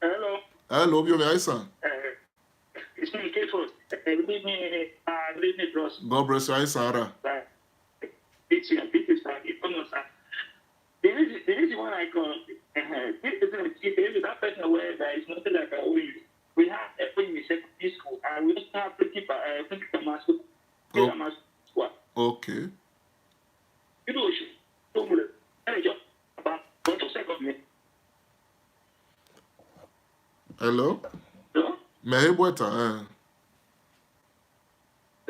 Hello. Hello, Obio, me, Aisa. Uh, it's me, Kefo. Uh, good evening, uh, good evening, bros. God bless you, Aisa, ara. Uh, it's you, it's you, sir. It's you, sir. The reason, the reason why I call, uh, this is a, that person where there is nothing like a way. We have a thing we said this school, and we don't have principal, uh, principal master, Oh, master. Okay. You know, should, don't worry. Hey, just about, about two seconds, man. Hello? Hello? Me, hey, boy, ta, eh.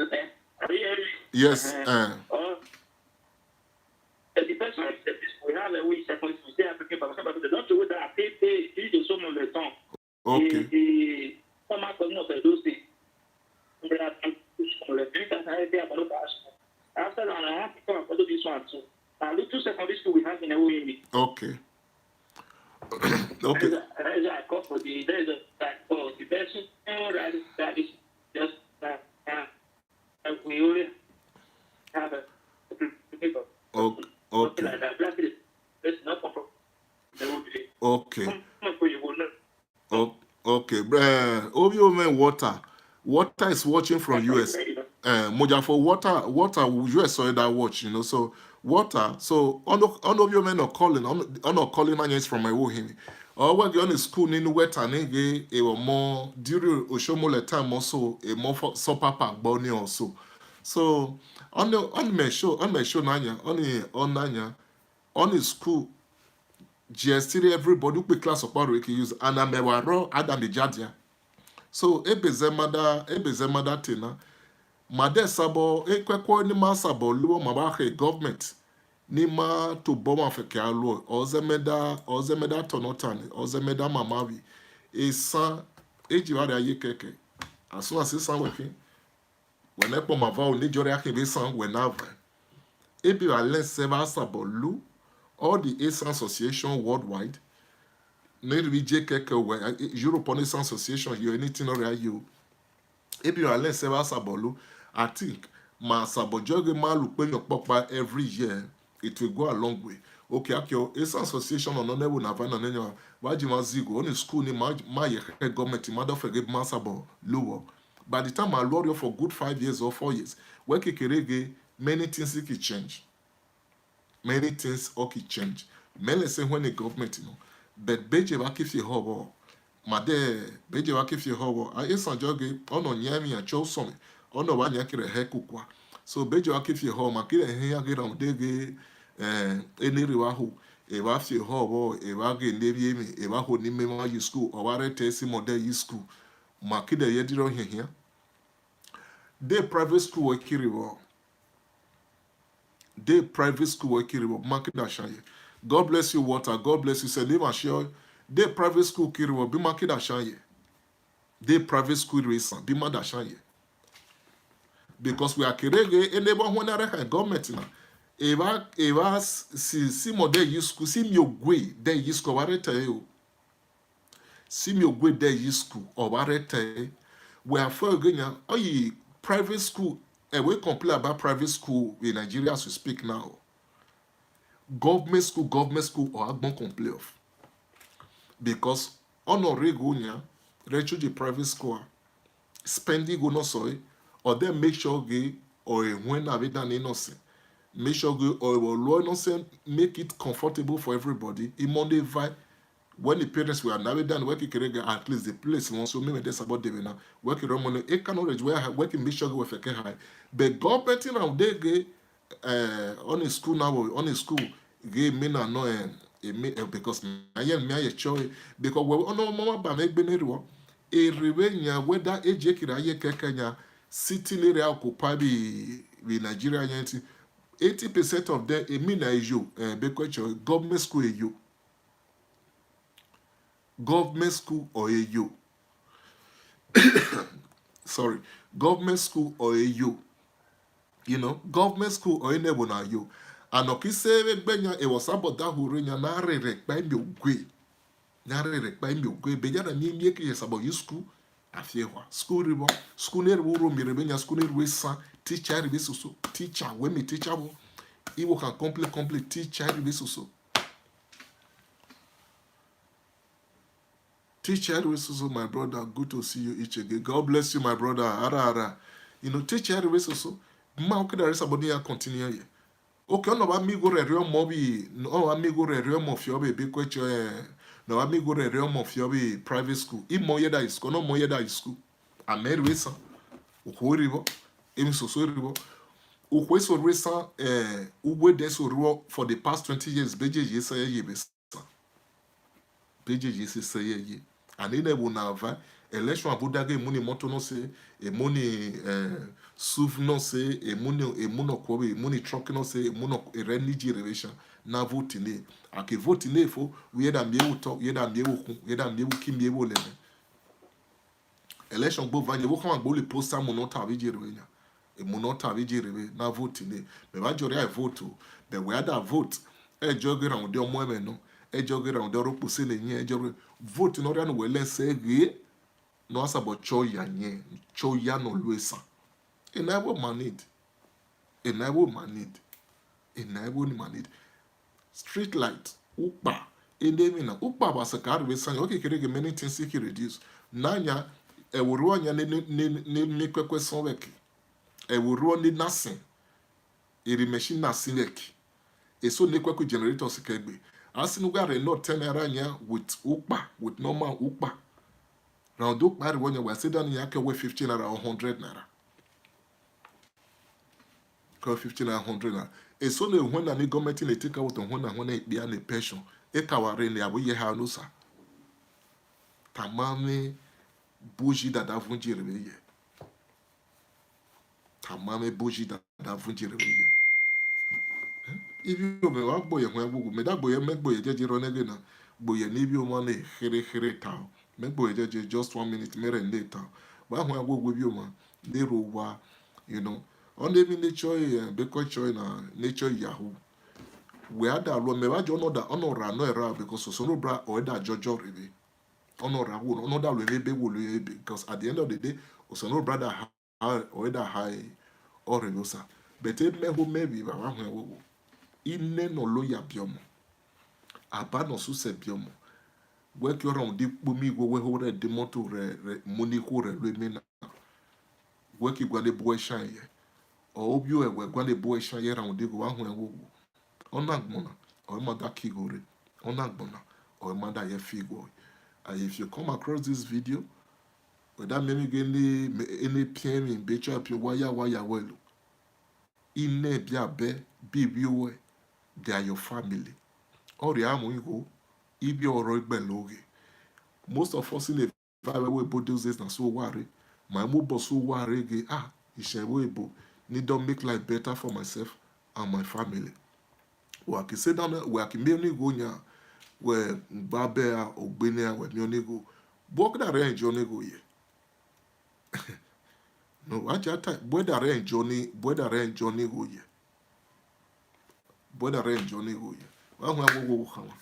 Okay. Are you hearing me? Yes, Uh-huh. eh. Uh, the person I said this, we have a week, second, we say African, but, but don't you that pay, pay, you do some of the song. Okay. The, the former governor of Edo State. There are some, some of the three thousand I say about the past. After that, I have to come and follow this one too. Now, look, two secondary school we have in Ewohimi. Okay. Okay. There's a, there's a call for the, there's a, like, for the person, uh, that is, that is just, uh, uh, uh, we only have a, Okay. Okay. Like that. Black people, there's no control. They will be Okay. Come, come for you, will not. Oh, okay. Uh, Obi Ome Water. Water is watching from U S. Uh, Mojafo Water, Water, U S so that watch, you know. So Water, so on the, on Obi Ome not calling, on, on not calling, and it's from Ewohimi. Or what the only school in Water nigga, it was more during Oshomole time also, a more for so papa Bonnie also. So on the, on me show, on me show Nanya, on the, on Nanya, on the school, G S three, everybody, ukpe class okparo eke use, and amewaro, Adam Ejadia. So, ebe ze mada, ebe ze mada tena. Made sabo, ekwekwo ni ma sabo luo ma ba he government. Ni ma to bo ma feke aluo, ozemeda, ozemeda tonotani, ozemeda mamavi. Esa, eji vare aye keke. As soon as esan working, Wene kpo ma va o, ne jore akhin vbe esan wena va. Ebe vba lẹ sẹ vbe Asabọlu, all the Esan Association worldwide, ne rhie je keke wẹ, eh, Europe on Esan Association, yo, anything or yo. Ebe vba lẹ sẹ vbe Asabọlu, I think, ma Asabọjọ ghe ma lu kpe yọn kpọkpa every year, it will go a long way. Okay, akio, Esan Association on ne wo na va na ne yan, va ji ma zigo, on school ni ma, ma ye khe government, ma do fe ghe ma Asabọlu wo. By the time I lawyer for good five years or four years, we kekere ghe, many things ki change. Many things o ki change. Mele se when the government, you know. But beje va ki fi ho bo. Made, beje va ki fi ho bo. A Esan jọ ghe, ono nya mi a cho so mi. Ono va nya kire he kukwa. So beje va ki fi ho, ma kire he ya ghe round de ghe, eh, ene re va ho. E va fi ho bo, e va ghe ne vie mi, e va ho ni me ma yi school, o va re te si mo de yi school. Ma kide ye diro hian hian. De private school we kiri wo. De private school we kiri wo. Ma kida shan ye. God bless you, Water. God bless you. Send him a share. De private school kiri wo. Bi ma kida shan ye. De private school reason. Bi ma da shan ye. Because we are kerege, enable when I reckon government na. Eva, eva, si, si mo de yi school, si mi ogwe de yi school, wa re te yo. Si mi ogwe de yi school, o wa re te. We are for again, oyi private school, eh, we complain about private school in Nigeria as we speak now. Government school, government school, or agbon complain of. Because ono re go nya, re chu the private school, spending go no so, or then make sure ge, or when have it done innocent. Make sure ge, or lo innocent, make it comfortable for everybody. In Monday, vi, When the parents were na vbe dan, wẹ ki kere ghe, at least the place wọn so, mẹ mẹ de sabọ de vbe na. Wẹ ki rọ mọ ne, e ka knowledge wẹ, wẹ ki make sure ghe wẹ fẹkẹ ha. But government na de ghe, eh, on a school now, on a school, ghe mi na nọ, eh, emi, eh, because mi aye, mi aye chọ, eh, because wẹ, ọnọ mama ba mẹ gbe ne ruọ. Ere vbe yan, whether eje kira ye kẹkẹ yan, city ne re occupy bi, bi Nigeria yan ti. Eighty percent of them, emi na eyo, eh, be kwe chọ, government school eyo. Government school or eyo. Sorry, government school or eyo. You know, government school or enebo na yo. And oki se vbe gbe yan, e wọ sabọ da hure yan, na rere kpa emi ogwe. Na rere kpa emi ogwe. Be ya na ni mi eke ye sabọ yi school, afie hua. School ribọ, school ne ru ro mi rebe yan, school ne ru esan, teacher rebe soso, teacher, we mi teacher bo. Iwo can complain, complain, teacher rebe soso. Teacher Eriwe Soso, my brother, good to see you each again. God bless you, my brother. Ara, ara. You know, Teacher Eriwe Soso, ma oke da resa body ya continue ye. Okay, no ba mi go re re mo bi, no ba mi go re re mo fi obi be kwe cho, eh, no ba mi go re re mo fi obi private school. I mo ye da is school, no mo ye da is school. Amen, we san. Uko ribo, emi soso ribo. Uko so resa, eh, uwe de so ribo for the past twenty years, beje ye sa ye be. Beje ye se se ye ye. And enebo na va, election avoda ghe, emu ni moto no se, emu ni, eh, SUV no se, emu ni, emu no kwo be, emu ni truck no se, emu no ere ni generation, na vote ne. Ake vote ne fo, uye da mie uto, uye da mie ukun, uye da mie uki mie wo lele. Election gbo vanye, wo khama gbo le poster mu no ta vije rebe nya. E mu no ta vije rebe na vote ne. Me ba jori ai vote o. Be we ada vote. E jo ghe round de omo eme no. E jo ghe round de ro puse ne yin, e jo ghe vote no ria no we le se ghe. No asa bo cho ya yin, cho ya no lu esa. E na wo manid. E na wo manid. E na wo ni manid. Street light, ukpa, ene mina, ukpa ba se ka rebe sanya, okay, kere ge many things ki reduce. Nanya, e wo ruo nya ne, ne, ne, ne, ne kwekwe son veki. E wo ruo ne nasin. Eri machine nasin veki. E so ne kwekwe generator si kegbe. Asi nu ga re no ten naira nya with ukpa, with normal ukpa. Round ukpa re wo nya, we say that nya ke we fifty naira or hundred naira. Call fifty naira, hundred naira. Eso ne when na ni government ne take out when na when na ikpia ne pension. E ka wa re ne abo ye ha no sa. Tamame buji dada vunji rebe ye. Tamame buji dada vunji rebe ye. Eh? Ibi o me wa gbo ye hwen gugu. Me da gbo ye, me gbo ye jeje ro ne ge na. Gbo ye ni bi o ma ne here here ta o. Me gbo ye jeje just one minute, me re ne ta o. Ba hwen gugu bi o ma. Ne ro wa, you know. Ọ na emwi nature, eh, be culture na nature Yahoo. Wẹ a da luẹ, mẹ vba jọ, ọ na da, ọ na ra nọ ẹra, because Osanobra ọ da jọjọ rre vbe. Ọ na ra wo, ọ na da luẹ vbe ebe wo luẹ ebe, because at the end of the day, Osanobra da ha, ọ da ha, ọ rre vbe Osa. But e mẹ ho mẹ vbe vba vba huen wo wo. Ine nọ lo ya biọmọ. Aba nọ suse biọmọ. Wẹ ke ọ rhan udi kpo mi igho wẹ ho rẹ de moto rẹ, rẹ mu ni kho rẹ lu eme na. Wẹ ke gualọ ebu ẹre shan ye. Ọ ovbi uẹ wẹ gualọ ebu ẹre shan ye, rhan udi gho vba huen wo wo. Ọ na agbọn na, ọ ma da ki igho rre. Ọ na agbọn na, ọ ma da ye fi igho. And if you come across this video, wẹ da miẹn mẹ ghe ne, ene piẹn emwi, be chọ piẹn wa ya, wa ya wẹ lo. Ine bia bẹ, bi ivbi uẹ, they are your family. Ọ rhia mu igho, ivbi ọrọ egbe lo ghe. Most of us in a va vbe ebo those days na so wa rre. Ma mu obọ so wa rre ghe, ah, ishẹ vbe ebo, need to make life better for myself and my family. Wa ki se dan, wa ki miẹn igho yan, wẹ gba bẹ a, ogbe ne a, wẹ miẹn igho. But ọ ke da rre enjoy igho ye. No, wa cha ta, but ọ da rre enjoy, but ọ da rre enjoy igho ye. But ọ da rre enjoy igho ye. Vba huen wo wo khama.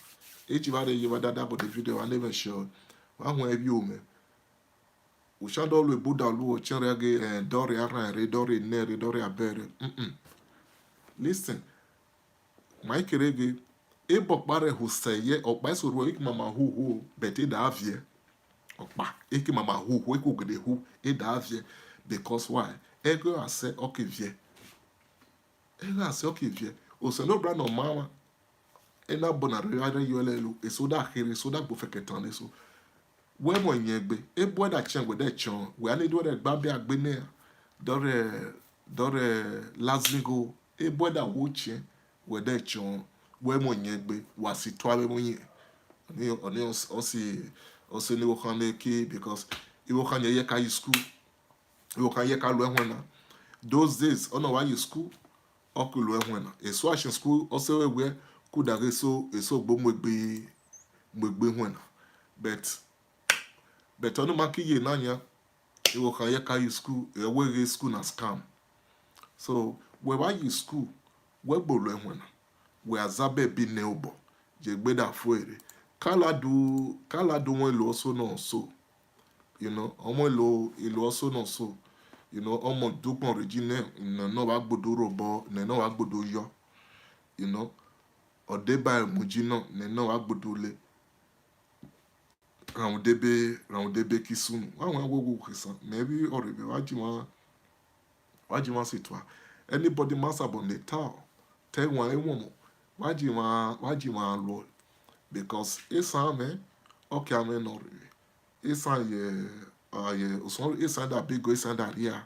E ji vba rre ye vba dada but the video, I never sure. Vba huen vbi o mẹ. Ushan dọ lu ebu da lu ọchẹn rẹ ghe, eh, dọ rhia rhan rre, dọ rhia nẹ rre, dọ rhia bẹ rre. Mm-mm. Listen. Ma i kere ghe, ebe ọkpa rẹ husẹ ye, ọkpa eso ruẹ, e ki mama hu hu, but e da viẹ. Ọkpa, e ki mama hu hu, e ki gele hu, e da viẹ. Because why? Ẹghe asẹ ọ ke viẹ. Ẹghe asẹ ọ ke viẹ. Osanobra nọ ma mwa. ena bọ na rre yo ẹlẹ lo, eso da khere, eso da gbo fẹkẹ tan eso. Wẹ mọ iyẹn gbe, ebuẹ da chian wẹ dẹ chian, wẹ a ni do rẹ gba bẹ agbe nẹ, dọrẹ, dọrẹ lazingo, ebuẹ da wo chian, wẹ dẹ chian, wẹ mọ iyẹn gbe, wa si tua vbe mọ iyẹn. Ọni, ọni ọs-, ọsi, ọsi ni wo khan ne ki, because iwo khan yẹ yẹ ka yi school. Iwo khan yẹ ka lu ẹhwẹ na. Those days, ọ nọ wa ye school, ọ ki lu ẹhwẹ na. Eso a shiẹn school, ọ sẹ wẹ wẹ, ku da ghe eso, eso gbo mu egbe, mu egbe ẹhwẹ na. But, but ọni ma ki ye na yan, iwo khan yẹ ka ye school, ẹ wẹ ghe school na scam. So, wẹ wa ye school, wẹ gbo lu ẹhwẹ na. Wẹ a za bẹbi nẹ obọ, ye gbe da fo ere. Ka la do, ka la do wọn lo ọso na so. You know, ọmọ ilo, ilo ọso na so. You know, ọmọ dukpọn rre ji nẹ, nẹ nọ wa gbodo robọ, nẹ nọ wa gbodo yọ. You know, ọ deba emu ji nọ, nẹ nọ wa gbodo le. Rhanmwẹ debe, rhanmwẹ debe ki sunu. Wa wọn wo wo khisan. Mẹ vbe ọrivẹ, wa ji wan, wa ji wan si tua. Anybody ma sabọ ne ta, te wan ewọnmọ. Wa ji wan, wa ji wan luọ. Because esan mwẹ, ọ kia mwẹ nọ rre. Esan ye, a ye, osọn esan da big, esan da ria.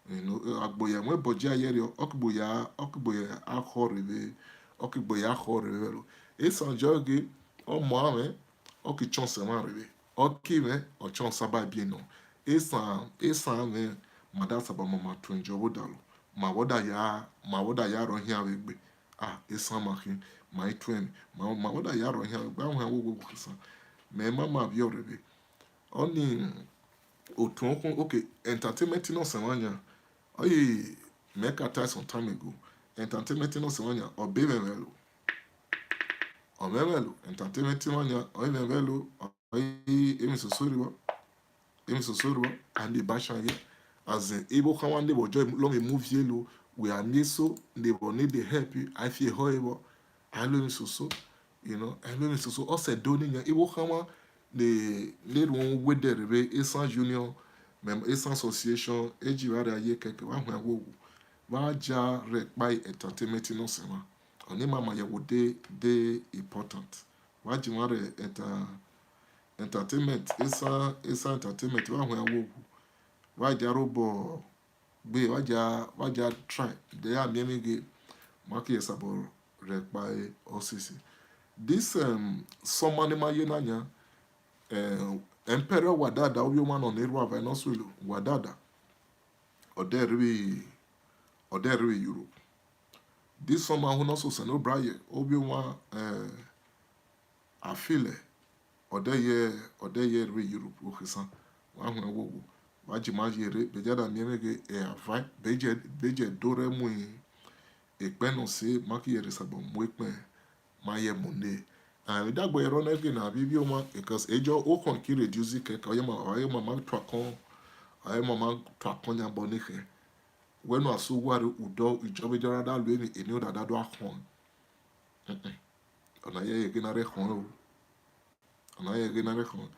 You know, agbo ya mwẹ bọji ayẹriọ, ọ ki gbo ya, ọ ki gbo ya akhọ rre vbe, ọ ki gbo ya akhọ rre vbe lo. Esan jọ ghe, ọmọ amwẹ, ọ ki chọn sẹ mwa rre vbe. Ọ ki mwẹ, ọ chọn saba biẹ nọ. Esan, esan mwẹ, ma da saba ma ma tuen jọ vbo dalo. Ma vbọ da ya, ma vbọ da ya rọ hian vbe gbe. Ah, esan ma khin, ma i tuẹn, ma, ma vbọ da ya rọ hian vbe gbe, a wian wo wo wo khisan. Mẹ ma ma vbiẹ rre vbe. Ọni, otuẹn okhuo, okay, entertainment nọ sẹ mwa yan. Ọye, mẹ ka ta some time ago. Entertainment nọ sẹ mwa yan, ọ be mwẹ mwẹ lo. Ọ mwẹ mwẹ lo, entertainment mwa yan, ọ mwẹ mwẹ lo, ọ emwi soso rri vbọ. Emwi soso rri vbọ, and e ba shan ye. As in, iwo khan wa ne vbọ jọ lọ mẹ movie lo, wẹ a miẹn eso, ne vbọ ne de help, a fi ehọ e vbọ. A lo emwi soso, you know, a lo emwi soso, ọ sẹ do ni yan, iwo khan wa ne, ne run wẹ dẹ rre vbe Esan Union, mem-, Esan Association, e ji vba rre aye kẹkẹ, wa huẹn wo wu. Vba ja rre kpa entertainment nọ sẹ mwa. Ọni ma ma yẹ wo de, de important. Vba ji mwa rre enter-, entertainment, Esan, Esan Entertainment, vba huẹn wo wu. Vba ja robọ gbe, vba ja, vba ja try. De ya miẹn mẹ ghe, ma ki ye sabọ rre kpa e osisi. This, um, summer ne ma ye na yan, eh, Emperor Wadada, ovbi omwa nọ ne rua vbe nọ sulo, Wadada. Ọ de rri, ọ de rri Europe. This summer, hu nọ so Osanobra ye, ovbi omwa, eh, Afilẹ, ọ de ye, ọ de ye rri Europe, okhisan, wa huẹn wo wu, vba ji ma ye rre, bẹjẹ da miẹn mẹ ghe, e a vai, bẹjẹ, bẹjẹ do rre mu ekpẹn nọ se, ma ki ye rre sabọ mu ekpẹn, ma ye mu ne. And dagbe ẹre nẹ ghe na vbe ivbi omwa, because ejọ okhọn ki reduce kẹkẹ, ọye ma, ọye ma ma tua kọn, ọye ma ma tua kọn yan bọ ne khẹ. Wẹ nọ a su wa rre udọ, ijọ vbe jọ ra da lu emwi, eni odada do a khọn. Mm-mm. Ọna ye ye ghe na rre khọn o. Ọna ye ghe na rre khọn.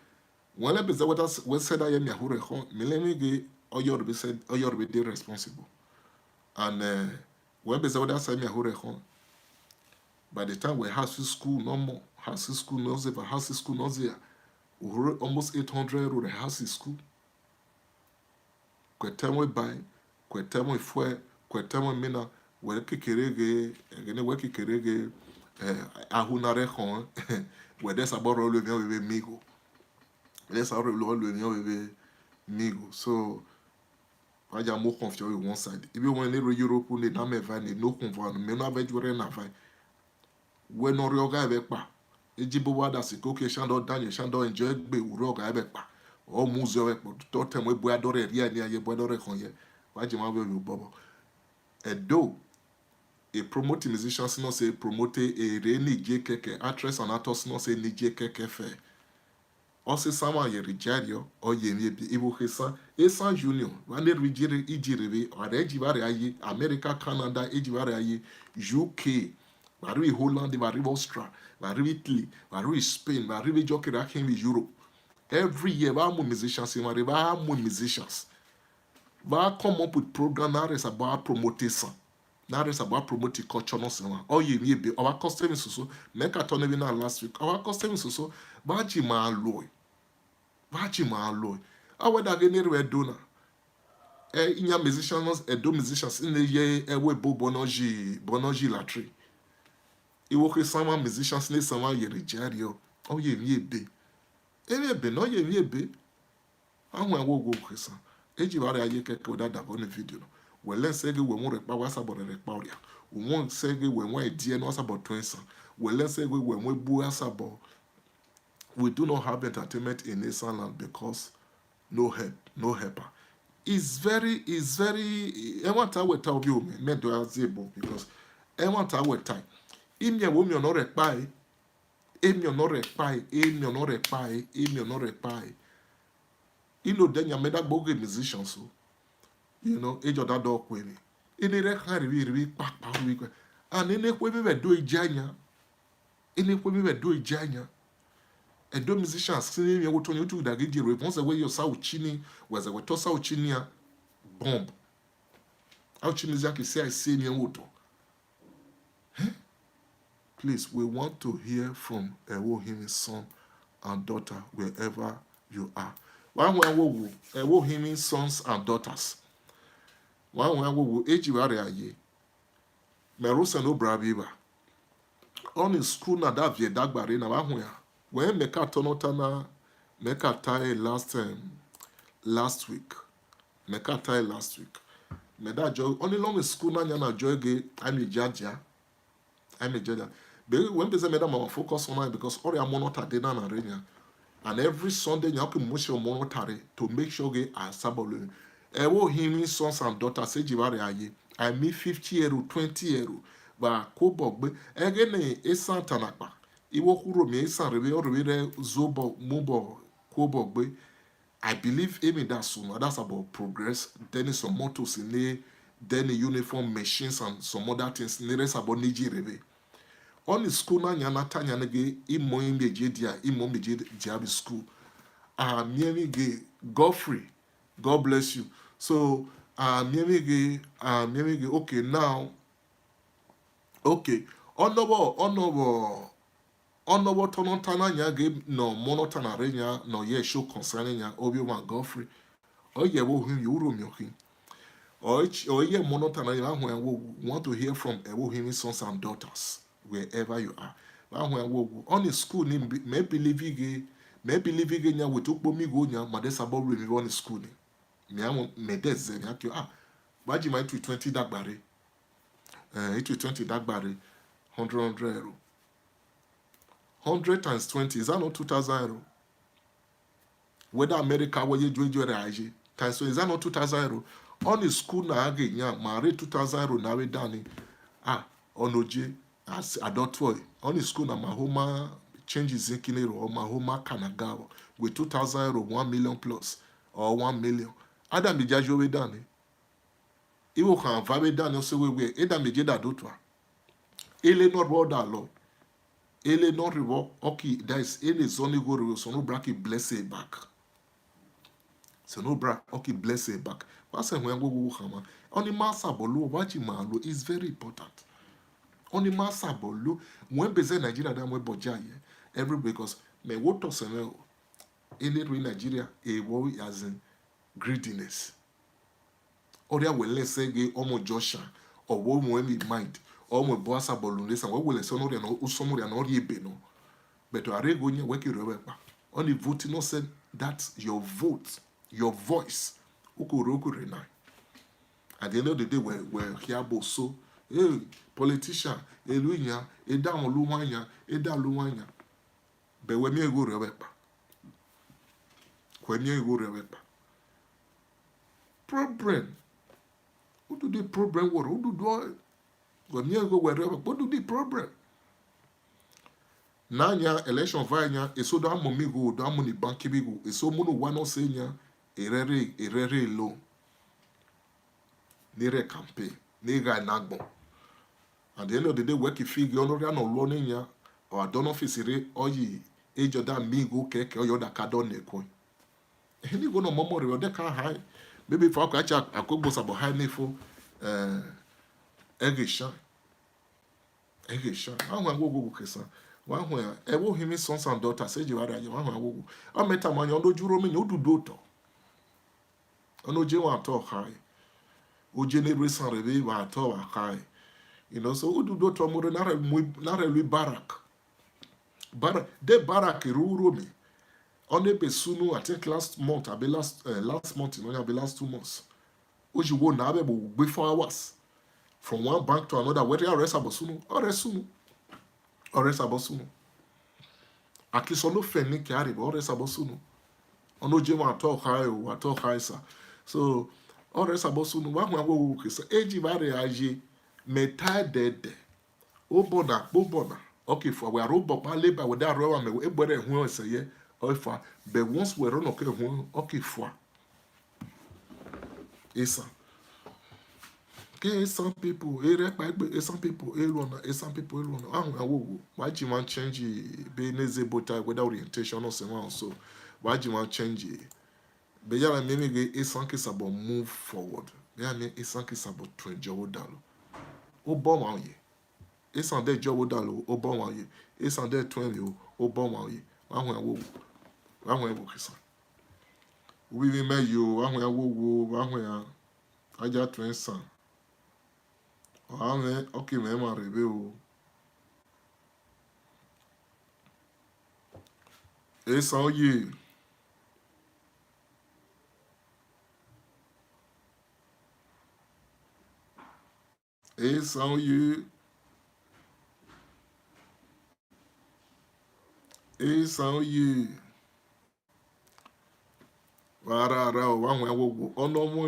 Wẹ lẹ bẹzẹ wẹ da s-, wẹ sẹ da ye mia hu rre khọn, mẹ lẹ mẹ ghe ọye ọrbe sẹ, ọye ọrbe de responsible. And, eh, wẹ bẹzẹ wẹ da sẹ mia hu rre khọn. By the time wẹ ha si school nọ mọ, ha si school nọ zeva, ha si school nọ zia, u hu rre almost eight hundred euro rẹ ha si school. Kuẹtẹ ẹmwẹ ebae, kuẹtẹ ẹmwẹ efuẹ, kuẹtẹ ẹmwẹ emina, wẹ kekere ghe, ẹghẹnẹ wẹ kekere ghe, eh, a hu na rre khọn, wẹ de sabọ rhọ lu emwi ọvbehe miigho. Wẹ de sabọ rhọ lu emwi ọvbehe miigho. So, wa ya mu okhọn fiọ vbe one side. Ivbi omwa ne rre Europe ne na mẹ va ne, ne okhọn vua nọ, mẹ na vẹ ju ẹre na va. Wẹ ne ọ rre ọgha ẹvbo ẹkpa. Ejibo wa da siko ke, shando danye, shando enjoy gbe, u rre ọgha ẹvbo ẹkpa. Ọ mu uzi ọvbo ẹkpa, tọ tẹ mu ebu a dọrẹ rhia eni a ye bu a dọrẹ khọn ye. Wa je ma vbe obọbọ. Ẹdo, e promote musicians nọ sẹ, e promote ere ni je kẹkẹ, actress and actors nọ sẹ ni je kẹkẹ fẹ. Ọ sẹ Esan mwa ye rre jariọ, ọ ye emwi ebi, ivbo khe Esan, Esan Union, vba ne rre iji rre, iji rre vbe, ọ rẹ ji vba rre aye, America, Canada, e ji vba rre aye, U K, vba rre Holland, vba rre Austria, vba rre Italy, vba rre Spain, vba rre vbe jọ kere akhin vbe Europe. Every year, vba mu musicians, vba rre, vba mu musicians. Vba come up with program na rre sabọ a promote Esan. Na rhe sabor promote culture nọ sẹ mwa. Ọ ye emwi ebe, ọ wa cost emwi soso. Mẹ ka tọ nẹ vbe na last week. Ọ wa cost emwi soso. Vba ji ma lo. Vba ji ma lo. A wẹ da ghe ne rre Ẹdo na. E, iyan musician nọ, Ẹdo musicians ne ye ẹvbo ebo bọ nọ yi, bọ nọ yi latri. Iwo khe sama musicians ne sama ye re jẹ riọ. Ọ ye emwi ebe. Emwi ebe nọ ye emwi ebe. Ahuan wo wo khesan. Eji vba rre a ye kẹkẹ wẹ da da bọ ni video nọ. Wẹ lẹ sẹ ghe wẹ mu rẹkpa, wa sabọ rẹ rẹkpa ọria. Wẹ sẹ ghe wẹ mu idea nọ, wa sabọ tuẹn san. Wẹ lẹ sẹ ghe wẹ mu ebu, wa sabọ. We do not have entertainment in Esan land because no help, no helper. It's very, it's very, ẹmwata wẹ ta ovbi omẹ, mẹ do ya zẹ ebo because ẹmwata wẹ ta. Imiẹn wo miẹn nọ rẹkpa e. Emiọnọ rẹ kpae, emiọnọ rẹ kpae, emiọnọ rẹ kpae. Ino dẹ yan mẹ dagbo ghe musician so. You know, ejọ da dọ kue ni. Ene rẹ khan rivie rivie kpakpa rivie kpakpa. And ene khuemi vbe do eja yan. Ene khuemi vbe do eja yan. Ẹdo musicians si ni miẹn wo tọ yan utu da ghe die ro. Evọn sẹ wẹ yọ sa uchini, wẹ zẹ wẹ tọ sa uchini a bomb. A uchini zaki si a si miẹn wo tọ. Please, we want to hear from Ewohimi son and daughter wherever you are. Wa hu ẹwo wo, Ewohimi sons and daughters. Wa hu ẹwo wo, eji vba rre a ye. Mẹ ro sẹ ne obra vbe evba. Ọni school na da viẹ dagba rre na vba hu ya. Wẹ mẹ ka tọ nọ ta na, mẹ ka ta ẹre last time, last week. Mẹ ka ta ẹre last week. Mẹ da jọ, ọni lọmọ school na yan na jọ ghe, a miẹn eja dia. A miẹn eja dia. Be wẹ bẹzẹ mẹ da ma focus on am because ọrẹ a mọ nọ ta de na na rre yan. And every Sunday yan ke mu si ọmọ nọ ta rre to make sure ghe a sabọ lo. Ewohimi sons and daughters, eji vba rre a ye. I mean fifty euro, twenty euro. Vba kobọ gbe. Ẹghẹ ne Esan ta na kpa. Iwo khuro miẹn Esan rre vbe, ọ rre vbe rẹ zobọ, mobọ, kobọ gbe. I believe emwi da sunu, a da sabọ progress, then some motors in there, then uniform, machines and some other things, ne rẹ sabọ ne ye rre vbe. Ọni school na yan na ta yan ghe, imọ miẹn eje dia, imọ miẹn eje dia vbe school. A miẹn emwi ghe, Godfrey, God bless you. So, a miẹn emwi ghe, a miẹn emwi ghe, okay, now, okay, ọnọvọ, ọnọvọ, ọnọvbọ tọ nọ ta na yan ghe nọ mọ nọ ta na rre yan nọ ye show concern yan, ovbi omwa Godfrey. Ọ ye Ewohimi, u rho miẹn okhin. Ọ ye mọ nọ ta na yan, vba hu ẹwo wo, want to hear from Ewohimi sons and daughters wherever you are. Vba hu ẹwo wo. Ọni school ni mẹ believe ghe, mẹ believe ghe yan wẹ te ukpo mi gho yan, ma de sabọ ru emwi vbe ọni school ni. Mẹ a mẹ de zẹ ni a kio, ah, vba ji ma itu twenty dagba rre. Eh, itu twenty dagba rre, hundred, hundred euro. Hundred times twenty, is that not two thousand euro? Whether America wẹ ye ju eju rẹ a ye times twenty, is that not two thousand euro? Ọni school na a ghe yan, ma rre two thousand euro na vbe dani. Ah, ọno je, as adulthood, ọni school na ma ho ma change zinki ne ro, ma ho ma kanaga, with two thousand euro, one million plus or one million. Adam ija ju vbe dani. Igho khan va vbe dani, ọ sẹ wẹ wẹ, e da miẹn eje da do tua. Ele nọ rhuọ da lọ. Ele nọ rhuọ, ọ ki, that is, ele zọ ni gho rre, Osanobra ki bless e back. Osanobra, ọ ki bless e back. Wa sẹ wẹ ẹwo wo khama. Ọni ma sabọ lo, vba ji ma lo, is very important. Ọni ma sabọ lo, wẹ bẹzẹ Nigeria da mu ẹbọ ja ye. Every, because mẹ wo tọ sẹ mwẹ o. Ele rre Nigeria, e wo as in greediness. Ọ rhia wẹ lẹ sẹ ghe ọmọ Joshua, ọ wẹ mu ẹmwẹ mind, ọ mu ẹbọ a sabọ lu nẹ esan, wẹ wẹ lẹ sẹ ọnọrhian nọ, usọmọrhian nọ rhie ebe nọ. But a rre gho yan, wẹ ke rre vbe ẹkpa. Ọni vote nọ sẹ that your vote, your voice, u ko rre, u ko rre na. At the end of the day, wẹ, wẹ khia bo so, hey, politician, e lu iyan, e da wọn lu wan yan, e da lu wan yan. Bẹ wẹ miẹn igho rre vbe ẹkpa. Wẹ miẹn igho rre vbe ẹkpa. Problem. Ududu problem wọrọ, ududu ọ-, wẹ miẹn igho wẹ rre vbe ẹkpa, ududu problem. Na yan election va yan, eso da mu mi igho, da mu ni bank mi igho, eso mu nu wa nọ sẹ yan, erẹrẹ, erẹrẹ lo. Ne rre campaign, ne gha na agbọn. At the end of the day, wẹ ki fi ghe ọnọrhian nọ luọ ne yan, ọ gha dọ ne office rre, ọ yi ejọ da mi igho kẹkẹ, ọ yọ da ka dọ nẹ kue. Ehẹ, ni igho nọ mọmọ rre, ọ de ka hae. Maybe for akọ acha akogbo sabọ hae ne fo, eh, Ẹghe shan. Ẹghe shan. Wa wian wo wo wo kesan. Wa wian, ẹvbo hin mhi sons and daughters, eji vba rre aye, wa wian wo wo. Ọ mẹ tama yan, ọ do juro mẹ yan, ududu otọ. Ọ no je wa tọ khae. Uje ne rre esan rre vbe vba tọ vba khae. You know, so ududu otọ, ọmọ rre na rhẹ mu, na rhẹ lu barak. Barak, de barak ru ro mi. Ọ ne be sunu, I think last month, abi last, eh, last month, you know, abi last two months. Uji wo na vbe bu gbe four hours. From one bank to another, whether ọ rre sabọ sunu, ọ rre sunu. Ọ rre sabọ sunu. At least ọ no fẹ ni ke a rre, but ọ rre sabọ sunu. Ọ no je wa tọ khae o, wa tọ khae sa. So, ọ rre sabọ sunu, wa wian wo wo kesan. Eji vba rre aye, mẹ ta dẹdẹ. Obọ na kpo obọ na, ọ ke fua. Wẹ a rre obọ kpa leba, wẹ da rre ọmwa mẹ, egbe rẹ huẹn ẹsẹ yẹ, ọ fua. But once wẹ rre nọ ke huẹn, ọ ke fua. Esan. Ke esan people, e rre ẹkpa egbe, esan people, e luọ na, esan people, e luọ na. Wa wian wo wo, wa ji ma change, be ne ze bota, whether orientation or so on, so. Wa ji ma change. Be ya na miẹn mhi ghe esan ke sabọ move forward. Be ya miẹn esan ke sabọ tuẹn jọ vbo dalọ. Obọ mwa ye. Esan de jọ vbo dalọ, obọ mwa ye. Esan de tuẹn vbe o, obọ mwa ye. Wa wian wo wo. Wa wian wo kesan. Uvbi mẹ yo, wa wian wo wo, wa wian. A ya tuẹn esan. Ọ gha mwẹ, ọ ke mwẹ emwa rre vbe o. Esan uye. Esan uye. Esan uye. Vbe a rre o, wa wian wo wo. Ọ nọ mu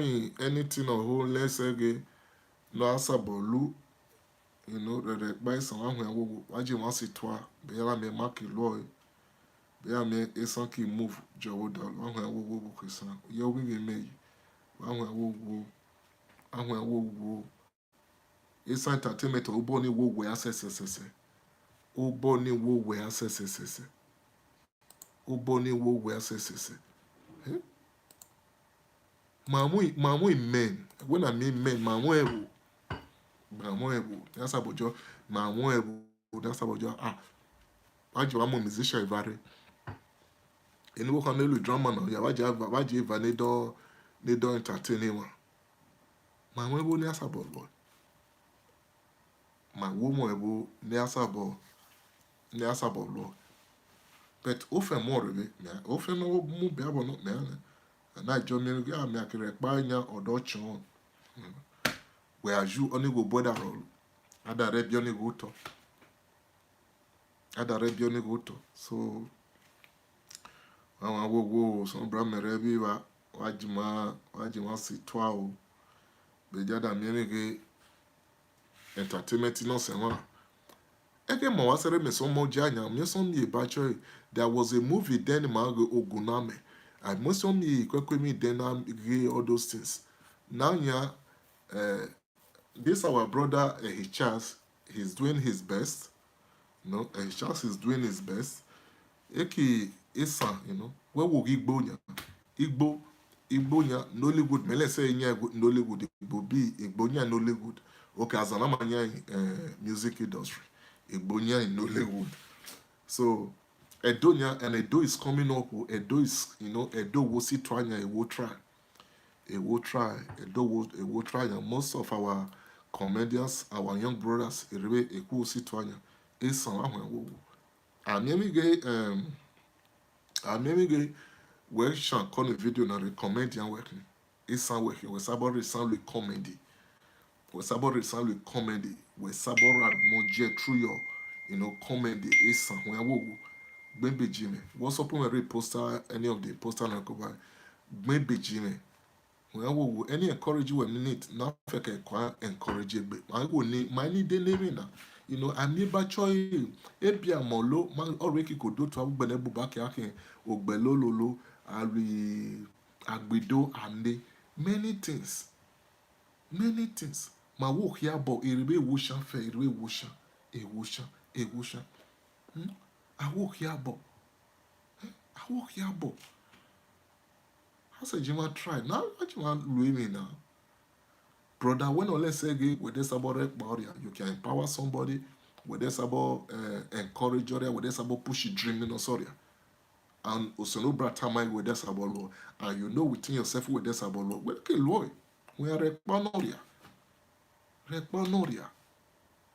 anything ọ ho lẹsẹ ghe ne a sabọ lu, you know, rẹrẹ kpa esan, wa wian wo wo. Wa je ma si tua, be ya na miẹn ma ke luọ ẹre. Be ya miẹn esan ke move jọ vbo dalọ, wa wian wo wo wo kesan. Ye uvbi mẹ ye. Wa wian wo wo. Wa wian wo wo. Esan entertainment, obọ ni wo wẹ a sẹsẹsẹsẹ. Obọ ni wo wẹ a sẹsẹsẹsẹ. Obọ ni wo wẹ a sẹsẹsẹ. Eh? Ma mu, ma mu men. Wẹ na miẹn men, ma mu ẹvbo. Ma mu ẹvbo. Ne a sabọ jọ, ma mu ẹvbo. Ne a sabọ jọ. Ah. Wa je wa mu musician eva rre. Eni wo khan ne lu drama na, ya wa je, wa je eva ne do, ne do entertain emwa. Ma mu ẹvbo ne a sabọ luọ. Ma wo mu ẹvbo ne a sabọ, ne a sabọ luọ. But ofẹn mu rre vbe, mẹ, ofẹn nọ mu bia vbọ nọ, mẹ, a na jọ miẹn ghe, a mẹ a ke rre ẹkpa yan ọdọ chọn. Wẹ a ju ọni gho bu ẹdẹ rọlọ. A da rẹ biẹ ọni gho otọ. A da rẹ biẹ ọni gho otọ. So, wa wian wo wo, sẹ ọbra mẹ rẹ vbe evba, wa je ma, wa je ma si tua o. Be ya da miẹn mhi ghe entertainment nọ sẹ mwa. Ẹghẹ ma wa sẹrẹ mẹ sọmọ jẹ ayan, miẹn sọmọ ye ba chọe. There was a movie then ma ghe Ogunamẹ. A miẹn sọmọ ye kuẹkue mhi then na ghe all those things. Na yan, eh, this our brother, eh, Charles, he's doing his best. You know, eh, Charles is doing his best. Eki esan, you know, wẹ wo ghi Igbo yan. Igbo, Igbo yan Nollywood, mẹ lẹ sẹ yan Igbo, Nollywood, Igbo bi, Igbo yan Nollywood. Okay, Azan na ma yan, eh, music industry. Igbo yan Nollywood. So, Edo yan, and Edo is coming up. Edo is, you know, Edo wo si tua yan, e wo try. E wo try, Edo wo, e wo try, and most of our comedians, our young brothers, erebe eku si tua yan, esan wa huen wo wo. A miẹn mhi ghe, um, a miẹn mhi ghe, wẹ shan kọ ni video na rre, comedian wẹ khin, esan wẹ khin, wẹ sabọ rre esan lu comedy. Wẹ sabọ rre esan lu comedy. Wẹ sabọ ra gbọn jẹ through your, you know, comedy, esan, huen wo wo. Gbẹn beji mwẹ. WhatsApp mwẹ rre poster, any of the poster na ko ba. Gbẹn beji mwẹ. Wẹ wo wo, any encourage wẹ need, na fẹ kẹ kua encourage egbe. Ma wo ni, ma ni de ne mhi na. You know, a miẹn ba chọ e, e bia mọ lo, ma ọre ki ko do tua ugbẹnẹ bu ba ke akhin, ogbẹ lo lo lo, a ri agbedo ane. Many things. Many things. Ma wo khia bọ, erebe wo shan fẹ, erebe wo shan, e wo shan, e wo shan. Hmm? A wo khia bọ. Eh? A wo khia bọ. A sẹ je ma try. Na, a je ma lu emwi na. Brother, wẹ ne ọ lẹ sẹ ghe, wẹ de sabọ rre kpa ọria, you can empower somebody, wẹ de sabọ, eh, encourage ọria, wẹ de sabọ push dream nọ sẹ ọria. And Osanobra tama wẹ de sabọ luọ. And you know within yourself wẹ de sabọ luọ. Wẹ ke luọ, wẹ rre kpa nọ ria. Rre kpa nọ ria.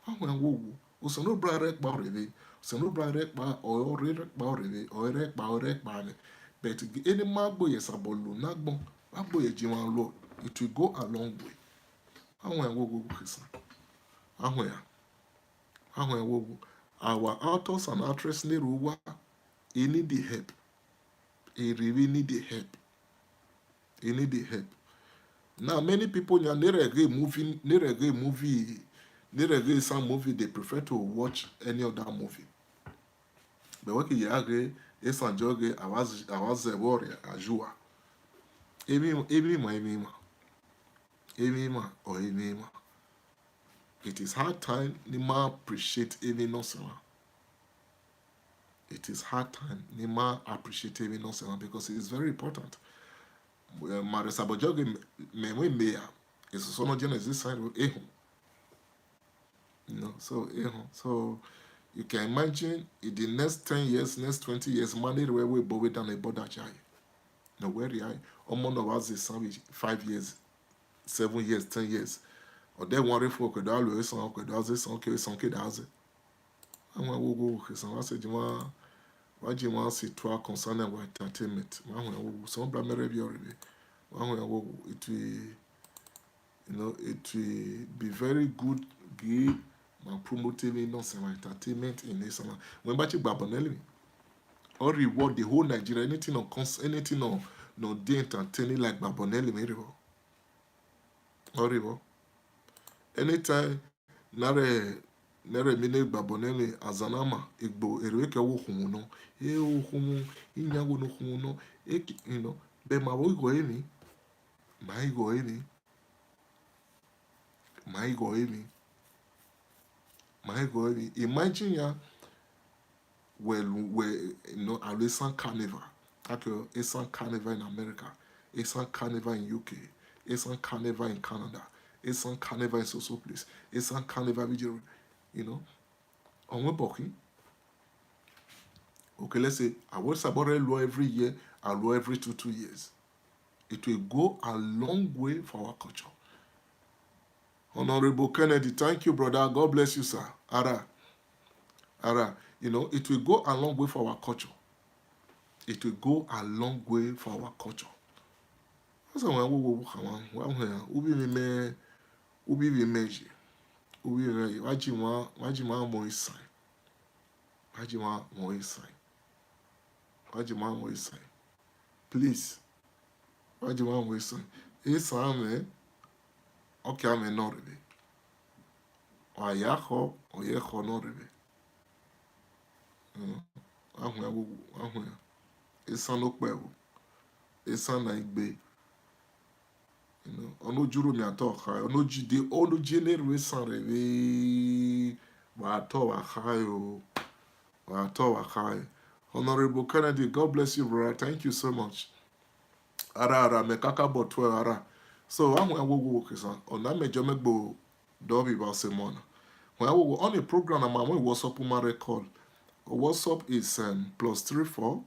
Ahuẹ wo wo. Osanobra rre kpa ọrevbe. Osanobra rre kpa, ọ rre kpa ọrevbe, ọ rre kpa, ọ rre kpa nẹ. But eni ma gbe ye sabọ luọ na gbọn, ma gbe ye ji mwa luọ, it will go a long way. Ahuẹ wo wo wo khisan. Ahuẹ ya. Ahuẹ wo wo. Our actors and actress ne rre uwa, he need the help. He really need the help. He need the help. Now, many people nia ne rre ghe movie, ne rre ghe movie, ne rre ghe some movie, they prefer to watch any other movie. But wẹ ke ya ghe, esan jọ ghe, avbe, avbe zẹ vbe ọrriẹ, a ju uwa. Emwi, emwi ma, emwi ma. Emwi ma, or emwi ma. It is hard time ne ima appreciate emwi nọ sẹ mwa. It is hard time ne ima appreciate emwi nọ sẹ mwa because it is very important. Eh, ma rre sabọ jọ ghe mẹ, mẹ mwẹ mẹ ya. Eso so nọ Genesis sign ehun. You know, so, eh, so you can imagine in the next ten years, next twenty years, ma ne rre wẹ ebo vbe dan ne border jaye. No worry, I, ọmọ nọ vba zẹ esan vbe five years, seven years, ten years. Ọ de wan rre fo, ọ ke do gha lu esan, ọ ke do gha zẹ esan, ọ ke esan ke da zẹ. Ahuẹ wo wo wo khisan, wa sẹ ji mwa, wa ji mwa si tua concerning our entertainment. Wa ahuẹ wo wo, sẹ ọbra mẹ rre vbe ọrivbi. Wa ahuẹ wo wo, it will, you know, it will be very good, ghe ma promote emwi nọ sẹ mwa entertainment in this summer. Wẹ ba che gbabọ nẹ ẹlẹmwi. Ọ reward the whole Nigeria, anything nọ cons-, anything nọ, nọ de entertaining like gbabọ nẹ ẹlẹmwi rre vbọ. Ọ rre vbọ. Anytime, na rre, na rre emwi ne gbabọ nẹ ẹlẹmwi, azan na ma, egbo, erriọ ke wo khunmwu nọ. E wo khunmwu, iyan wo ne khunmwu nọ. E ki, you know, but ma vbe igho emwi. Ma igho emwi. Ma igho emwi. Ma igho emwi. Imagine ya, wẹ lu, wẹ, you know, a lu esan carnival. Like, uh, esan carnival in America, esan carnival in U K, esan carnival in Canada, esan carnival in so so place, esan carnival vbe Germany, you know. Ọ mwẹ bọ khin. Okay, let's say, a wẹ sabọ rre luọ every year, a luọ every two, two years. It will go a long way for our culture. Honorable Kennedy, thank you, brother. God bless you, sir. Ara, ara, you know, it will go a long way for our culture. It will go a long way for our culture. That's why we, we, we, we, we, we, we, we, we, we, we, Uvbi mwẹ ye, wa ji mwa, wa ji mwa mọ esan. Wa ji mwa mọ esan. Wa ji mwa mọ esan. Please. Wa ji mwa mọ esan. Esan amwẹ, ọ ke amwẹ nọ rre vbe. Ọ ya khọ, ọ ye khọ nọ rre vbe. Mm. Wa huẹ wo, wa huẹ. Esan nọ kpẹvbo. Esan na i gbe. You know, ọ no jurhu mia tọ khae, ọ no jide, ọ no jie ne rre esan rre vbe, wa tọ wa khae o, wa tọ wa khae. Honorable Kennedy, God bless you, brother. Thank you so much. Ara, ara, mẹ kaka bọ twelve ara. So, ahuẹ wo wo wo khisan, ọ na mẹ jọ mẹ gbo dọ vbe ba ọse mọ na. Huẹ wo wo, on a program na ma mọ WhatsApp ma record. WhatsApp is, um, plus three four.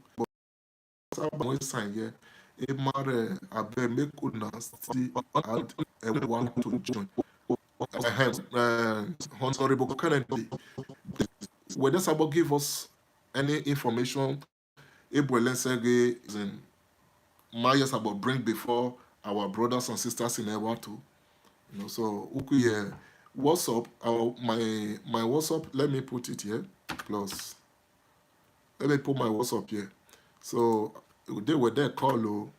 Saba wẹ sign here. Emare abeg make una still add everyone to join. Ahem, eh, Honorable Kennedy, whether Sabo give us any information, Ebuele Sege is in Maya Sabo bring before our brothers and sisters in Ewato. You know, so, okay, yeah. WhatsApp, our, my, my WhatsApp, let me put it here, plus. Let me put my WhatsApp here. So, they were there call o.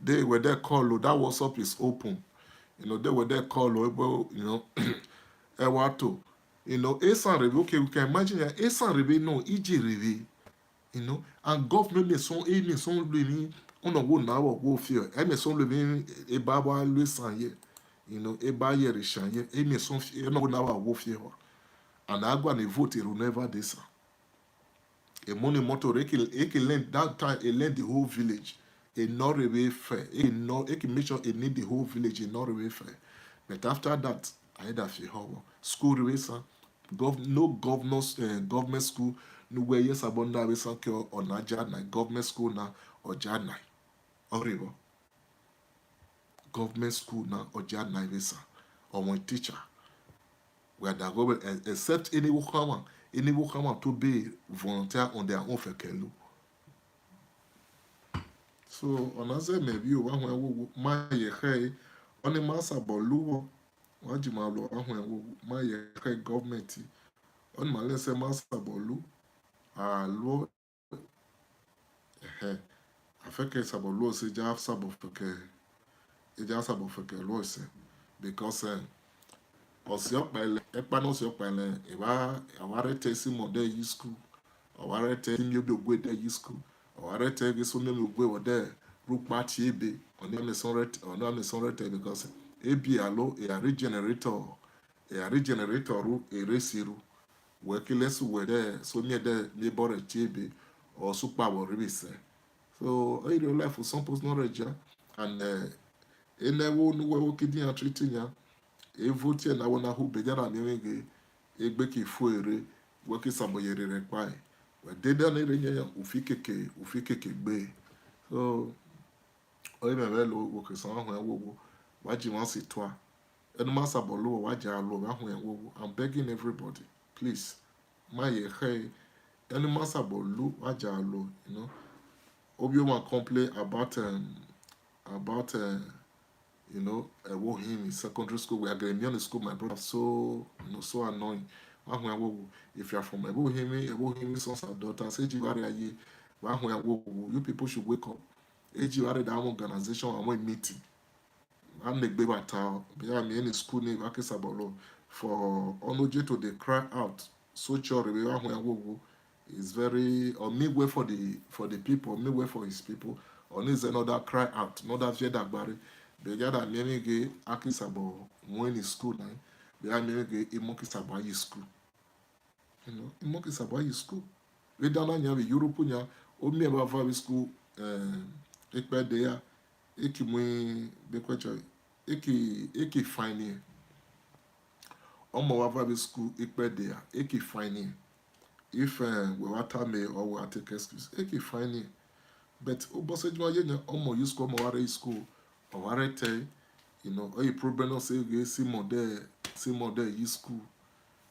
They were there call o. That WhatsApp is open. You know, they were there call o. But, you know, Ewato. You know, Esan Rebe. Okay, we can imagine that Esan Rebe, no, Iji Rebe. You know, and government mẹ sọn, e mẹ sọn lu emwi, ọna wo na vbe ọgho fi, e mẹ sọn lu emwi, e ba wa lu esan ye, you know, e ba ye re shan ye, e mẹ sọn fi, e na wo na vbe ọgho fi wa. And a gua ni vote ero never de sa. Emọ ni motor, e ke, e ke lend that time, e lend the whole village. E nọ rre vbe fẹ, e nọ, e ke make sure e need the whole village, e nọ rre vbe fẹ. But after that, a da fi họvbọ. School rre vbe sa, gov-, no governors, eh, government school ne uwẹ ye sabọ na vbe sa ke ọ na ja na, government school na ọ ja na. Ọ rre vbọ. Government school na ọ ja na vbe sa. Ọmọ teacher. We are da government, eh, except eni vbe u khama, eni vbe u khama to be volunteer on their own fẹkẹ lo. So, ọ na zẹ mẹ vbe o, wa huẹn wowo, ma ye khẹ e, ọni ma sabọ lu vbọ, wa ji ma lu, wa huẹn wowo, ma ye khẹ government, ọni ma lẹ sẹ ma sabọ lu, a lu, ẹhẹ, a fẹkẹ sabọ lu ọse, ja sabọ fẹkẹ, e ja sabọ fẹkẹ lu ọse, because, eh, ọse ọkpa ẹlẹ, ẹkpa ne ọse ọkpa ẹlẹ, e wa, a wa rre te si mẹ ọdẹ yi school, ọ wa rre te si miẹn ogue ẹdẹ yi school, ọ wa rre te ghe so miẹn ogue vbe ọdẹ ru kpa tie ebe, ọni a mẹ sọn rre te, ọni a mẹ sọn rre te, because ebi a lo, e a rri generator, e a rri generator ru, e rre si ru. Wẹ ke lẹ sẹ uwẹ dẹ, so miẹn dẹ, miẹn ebọ rẹ tie ebe, ọ sẹ ukpa vbe ọ rre vbe sẹ. So, in real life, some people no rẹ ja, and, eh, enẹ vbo ne uwẹ vbo ke di iran treat iran, e vote ẹre na vbo na hu, bẹdẹ a na miẹn mwẹ ghe, egbe ke fo ere, wẹ ke sabọ ye rre rẹ kpa ẹre. Wẹ dede ne rre yan yan, u fi keke, u fi keke gbe. So, ọre mwẹ vbe lo, wo ke sa wa huẹn wowo, wa ji mwa si tua. Ẹne ma sabọ lu, wa ja lu, wa huẹn wowo. I'm begging everybody, please. Ma ye khẹ, ẹne ma sabọ lu, wa ja lu, you know. Ovbi ọmwa complain about, um, about, uh, you know, Ẹvbo Uhimwin secondary school. We are going to school, my brother. So, you know, so annoying. Wa huẹn wowo. If you are from Ẹvbo Uhimwin, Ẹvbo Uhimwin sons and daughters, e ji vba rre a ye, wa huẹn wowo. You people should wake up. E ji vba rre da mwẹ organization, a mwẹ meeting. A na egbe vba ta, bẹ a miẹn eni school ni, wa ke sabọ lu. For Onoje to dey cry out, so chọ rre vbe wa huẹn wowo. It's very, or me wait for the, for the people, me wait for his people. Or ni zẹ ne ọ da cry out, ne ọ da viẹ da gbare. Bẹ ya da miẹn mwẹ ghe, a ke sabọ mu eni school na, bẹ a miẹn mwẹ ghe, emọ ke sabọ a yi school. You know, emọ ke sabọ a yi school. Vbe da na yan vbe Europe yan, ọ miẹn vbe a va vbe school, eh, ikpẹdẹ ya, e ke mu be question, e ke, e ke fine ẹre. Ọmọ wa va vbe school ikpẹdẹ ya, e ke fine ẹre. If, eh, wẹ wa tama, or wẹ take excuse, e ke fine ẹre. But obọ sẹ eji ma ye yan, ọmọ yi school, ọmọ wa rre yi school, ọ wa rre te, you know, ọ yi problem nọ sẹ ghe si mẹ ọdẹ, si mẹ ọdẹ yi school,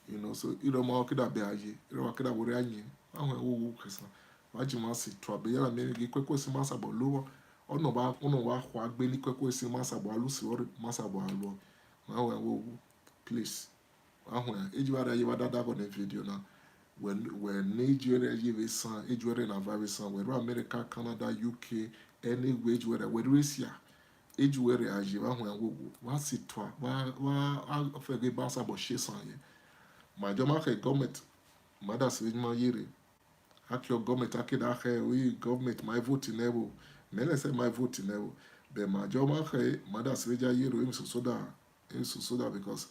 you know, so irẹn ọma ọ ke da bẹ a ye, irẹn ọma ke da wẹ a ye, wa huẹn wowo ke sa, wa ji mwa si tua, bẹ ya na miẹn ghe ikuẹkue si ma sabọ lu vbọ, ọnọ wa, ọnọ wa khua gbe ne ikuẹkue si ma sabọ lu si vbọ, ma sabọ lu, wa huẹn wowo, please. Wa huẹn, e ji vba rre a ye vba dada vbọ ne video na. Wẹ, wẹ ne e ji vba rre a ye vbe esan, e ji vba rre na va vbe esan. Wẹ rre America, Canada, U K, anywhere e ji vba rre, wẹ rre Asia, e ji vba rre a ye, wa huẹn wowo. Wa si tua, wa, wa, a fẹ ghe ba sabọ si esan ye. Ma jọ ma khẹ government, ma da sẹ vbe ma ye rre. A ke government, a ke da khẹ, wi government ma vote nẹ vbo. Mẹ lẹ sẹ ma vote nẹ vbo. Bẹ ma jọ ma khẹ, ma da sẹ vbe ya ye rre, emwi soso da, emwi soso da, because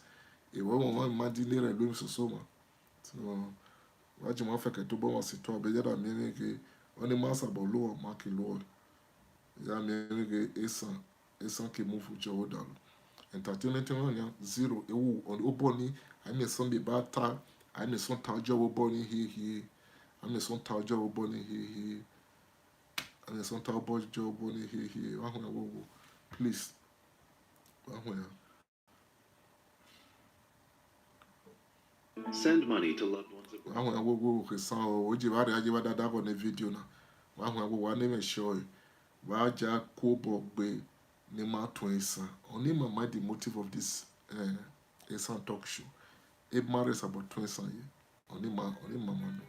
evbọ ọmwa ma di ne rẹ lu emwi soso ma. So, wa ji mwa fẹkẹ tobọ mwa si tua, bẹ ya da miẹn mwẹ ghe, ọni ma sabọ lu, ma ke lu. Ya miẹn mwẹ ghe esan, esan ke move jọ vbe odaro. Entertainment mwa yan zero, ewu, obọ ni, a miẹn esan miẹn ba ta, a miẹn esan ta jọ vbe obọ ni hie hie. A miẹn esan ta jọ vbe obọ ni hie hie. A miẹn esan ta obọ jọ vbe obọ ni hie hie. Wa huẹn wowo. Please. Wa huẹn ya. Send money to loved ones abroad. Wa huẹn wowo ke san o, e ji vba rre a ye vba dada vbọ ne video na. Wa huẹn wowo, a ne mwẹ sure. Wa ja ku obọ gbe ne ma tuẹn esan. Ọni ma mind the motive of this, eh, esan talk show. E ma rre sabọ tuẹn esan ye. Ọni ma, ọni ma ma nọ.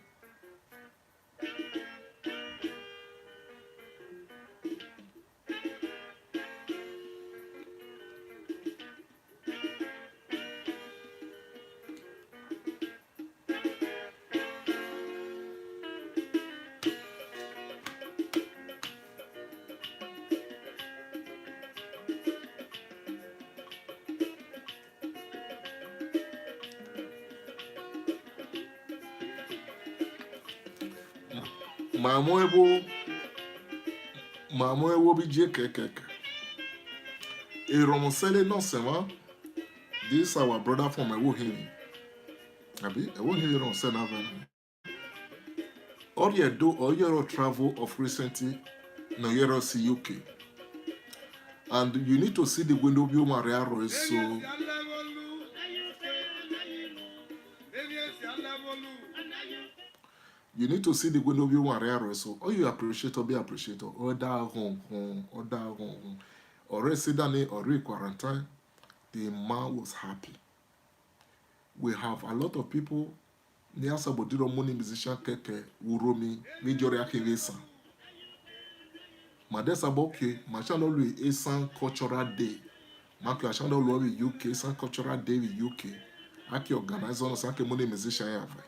Ma mu ewo, ma mu ewo bi je kekeke. Erọnmwọsẹ le nọ sẹ mwa. This our brother from Ewo Hini. Abi, Ewo Hini rọnmwọsẹ na vẹ na. Ọ rhie do, ọ ye rọ travel of recently, ne ọ ye rọ si U K. And you need to see the way ne ovbi ọmwa rre aro eso. You need to see the way ne ovbi ọmwa rre aro eso. Ọ ye appreciate, ọ be appreciate, ọ da ghọn ghọn, ọ da ghọn ghọn. Ọ rre si da ni, ọ rre quarantine, the man was happy. We have a lot of people ne a sabọ di rọ mu ni musician keke vbe urhomi vbe jọ rria khin vbe esan. Ma de sabọ ke, ma cha nọ lu Esan Cultural Day. Ma ke a cha nọ lu vbe U K, Esan Cultural Day vbe U K. A ke organize ọnọsẹ, a ke mu ni musician ya vẹ.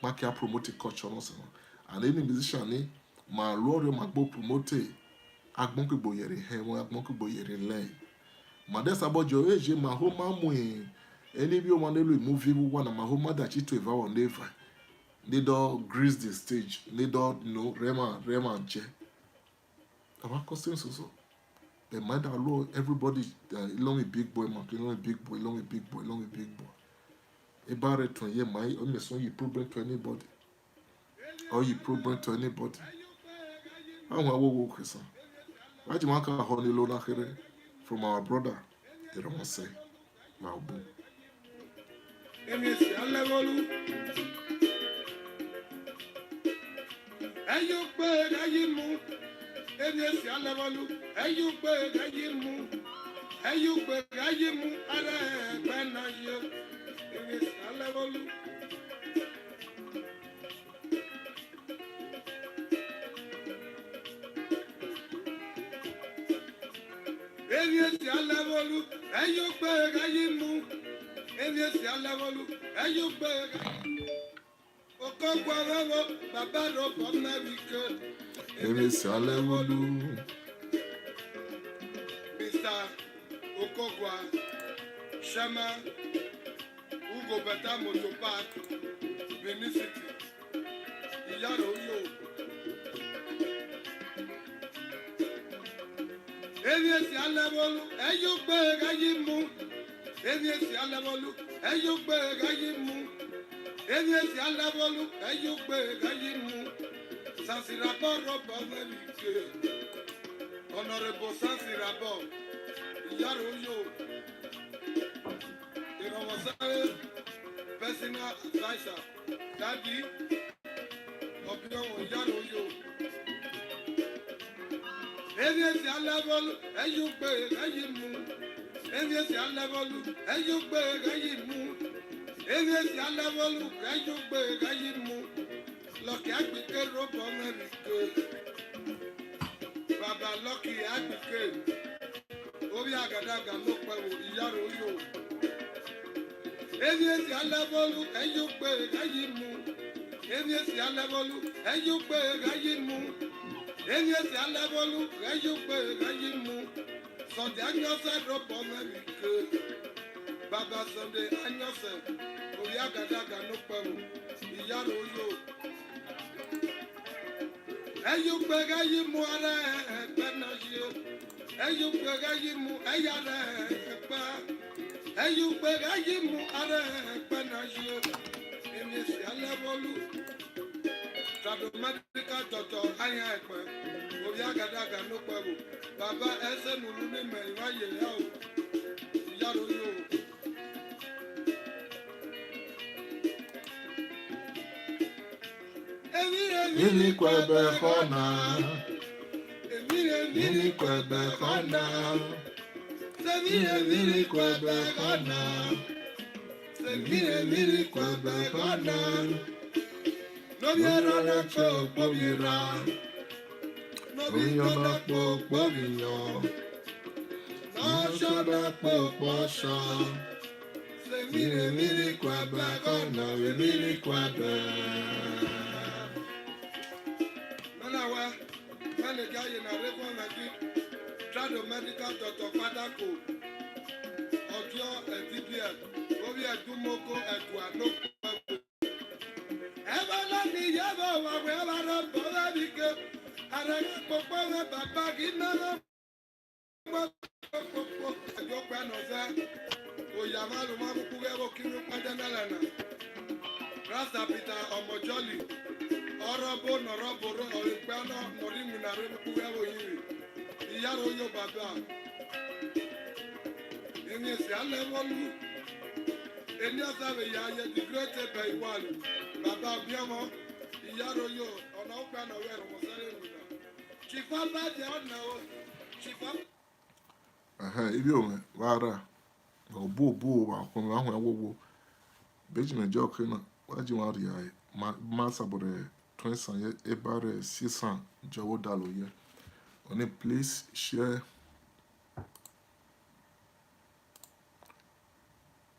Ma ke a promote culture ọnọsẹ na. And any musician ni, ma lu ọrriọ ma gbe promote, agbọn kugbo yẹrẹ hẹ ẹmwẹ, agbọn kugbo yẹrẹ lẹ. Ma de sabọ jọ, e je ma ho ma mu eni vbe ọmwa ne lu movie vbe uwa na, ma ho ma da chi to eva vbọ ne eva. Ne dọ grease the stage, ne dọ no, rẹ emwa, rẹ emwa jẹ. Emwa costume soso. But ma da lu everybody, uh, I love me big boy, ma ke I love me big boy, I love me big boy, I love me big boy. Eba rẹ tuẹn ye ma, ọ mẹ sọ ye problem to anybody. Ọ ye problem to anybody. Awọn wo wo kesan. Wa ji ma ka họ ni lo na khere from our brother. Erọnmwọsẹ. Ma obo. Emesi alẹghọlu. Ẹyukpe gha yi mu. Emesi alẹghọlu. Ẹyukpe gha yi mu. Ẹyukpe gha yi mu. Arẹ ẹgbẹ na ye. Emesi alẹghọlu. Emesi alẹghọlu, ẹyukpe gha yi mu. Emesi alẹghọlu, ẹyukpe gha yi mu. Okogua vẹvọ, baba rhọbọ mẹ vbe ike. Emesi alẹghọlu. Mister Okogua, Shema, Ugo Beta Motor Park, Benin City. Iyaro yo. Emesi alẹghọlu, ẹyukpe gha yi mu. Emesi alẹghọlu, ẹyukpe gha yi mu. Emesi alẹghọlu, ẹyukpe gha yi mu. Sansirabọ rhọbọ mẹ vbe ike. Honorable Sansirabọ, Iyaro yo. Erọnmwọsẹ, personal adviser, Daddy, Ọbiọmọ Iyaro yo. Emesi alẹghọlu, ẹyukpe gha yi mu. Emesi alẹghọlu, ẹyukpe gha yi mu. Emesi alẹghọlu, ẹyukpe gha yi mu. Lucky Agbike rhọbọ mẹ vbe ike. Baba Lucky Agbike. Ovbi Agadaga ne okpẹvbo, Iyaro yo. Emesi alẹghọlu, ẹyukpe gha yi mu. Emesi alẹghọlu, ẹyukpe gha yi mu. Emesi alẹghọlu, ẹyukpe gha yi mu. Sunday Ayọsẹ rhọbọ mẹ vbe ike. Baba Sunday Ayọsẹ, ovbi Agadaga ne okpẹvbo, Iyaro yo. Ẹyukpe gha yi mu, arẹ ẹgbẹ na ye. Ẹyukpe gha yi mu, ẹya rẹ ẹkpa. Ẹyukpe gha yi mu, arẹ ẹkpa na ye. Emesi alẹghọlu. Trado medical doctor, ayan ẹkpẹ. Ovbi Agadaga ne okpẹvbo. Baba ẹsẹ nulu ni mẹ, I wa ye ya o. Iyaro yo. Emhiremhiri kuẹbẹ khọna. Emhiremhiri kuẹbẹ khọna. Emhiremhiri kuẹbẹ khọna. Emhiremhiri kuẹbẹ khọna. Nobhiẹ rọ na kpe okpo vbe erha. Nobhiẹ rọ na kpe okpo vbe iyan. Nọshọ na kpe okpo ọshọ. Emhiremhiri kuẹbẹ khọna, emhiremhiri kuẹbẹ. Nana wa, manager ye na rre khuan na ki, Trado medical doctor Father Ko, Ọdiọ Ẹdibia, ovbi Ẹdumoko Ẹdua ne okpẹvbo. Ẹvbo na ni ye vbe owa wẹ, ẹvbo rhọbọ Abike, aragha kpokpo mhe baba ghi na gha kpokpo, kpokpo, ayokpa nọ zẹ. Oya mwa lo mwa vbe ukhu ghẹ vbe okiru kpẹdẹ na lana. Rasta Peter Ọmọjọli, ọrọbo nọrọbo ro, ọre kpẹ nọ, nọ rri iwinna rre vbe ukhu ghẹ vbe oyinmwi. Iyaro yo baba. Emwi esi alẹ vbe olu. Eni ọsa vbe ya ye the great Ebe Iwalu. Baba Obiọmọ, Iyaro yo, ọna ukpẹ nọ ghẹ rhọmọ sẹrẹ iwinna. Chief Abade ọna o. Chief Ab- Ẹhẹn, ivbi omẹ, vbe a rra. Obuobu o, vbe a khuẹn, vbe a khuẹn wowo. Bejime jọ ke na, wa ji mwa rria ẹre. Ma, ma sabọ rẹ tuẹn esan ye, eba rẹ si esan jọ vbe odalo ye. Ọni, please share,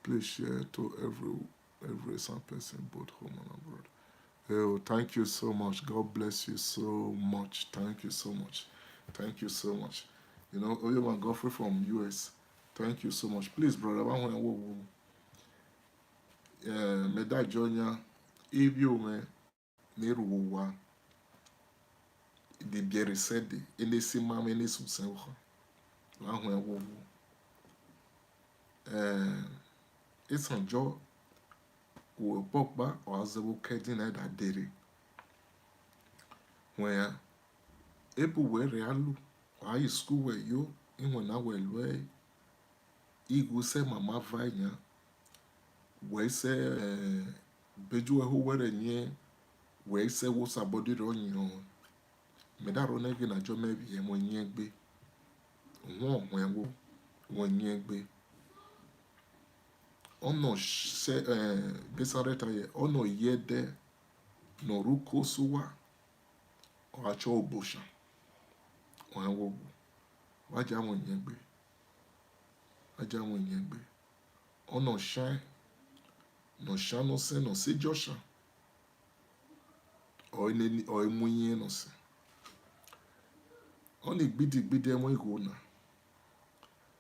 please share to every, every Esan person, both home and abroad. Oh, thank you so much. God bless you so much. Thank you so much. Thank you so much. You know, Oyeman Godfrey from U S. Thank you so much. Please, brother, vbe a khuẹn wowo. Eh, mẹ da jọ yan, ivbi omẹ, ne rhu vbe owa, de biẹ rre sẹdẹ, ene si ma mwẹ, ene si usẹn vbe okhan. Vbe a khuẹn wowo. Eh, esan jọ, uwẹ ọkpọkpa, ọ gha zẹ vbe okẹ ẹdin na da dee rre. Wẹ yan, ebu wẹ rre a lu, ọ gha ye school wẹ yo, iwinna wẹ lo ẹre, igho sẹ ma ma va yan, wẹ i sẹ, eh, beju wẹ ho wẹ rẹ yẹn, wẹ i sẹ wo sabọdi rọ yan. Mẹ da rọ nẹ ẹghẹ ne a jọ mẹ vbiẹ, ẹmwẹ yẹn gbe. Wọn khuẹn wo, wọn yẹn gbe. Ọnọ sẹ, eh, bẹsan rẹ ta yẹ, ọnọ yẹ ẹdẹ, ne ọ rre uko sẹ uwa, ọ gha chọ obọ oshan. Wọn khuẹn wowo. Vbe a jẹ a mwẹ yẹn gbe. Vbe a jẹ a mwẹ yẹn gbe. Ọnọ shan, ne ọ shan ne ọ sẹn, ne ọ sẹ jọ shan. Ọ i nene, ọ i mu iyen ne ọ sẹn. Ọni gbidi gbidi ẹmwẹ igho na.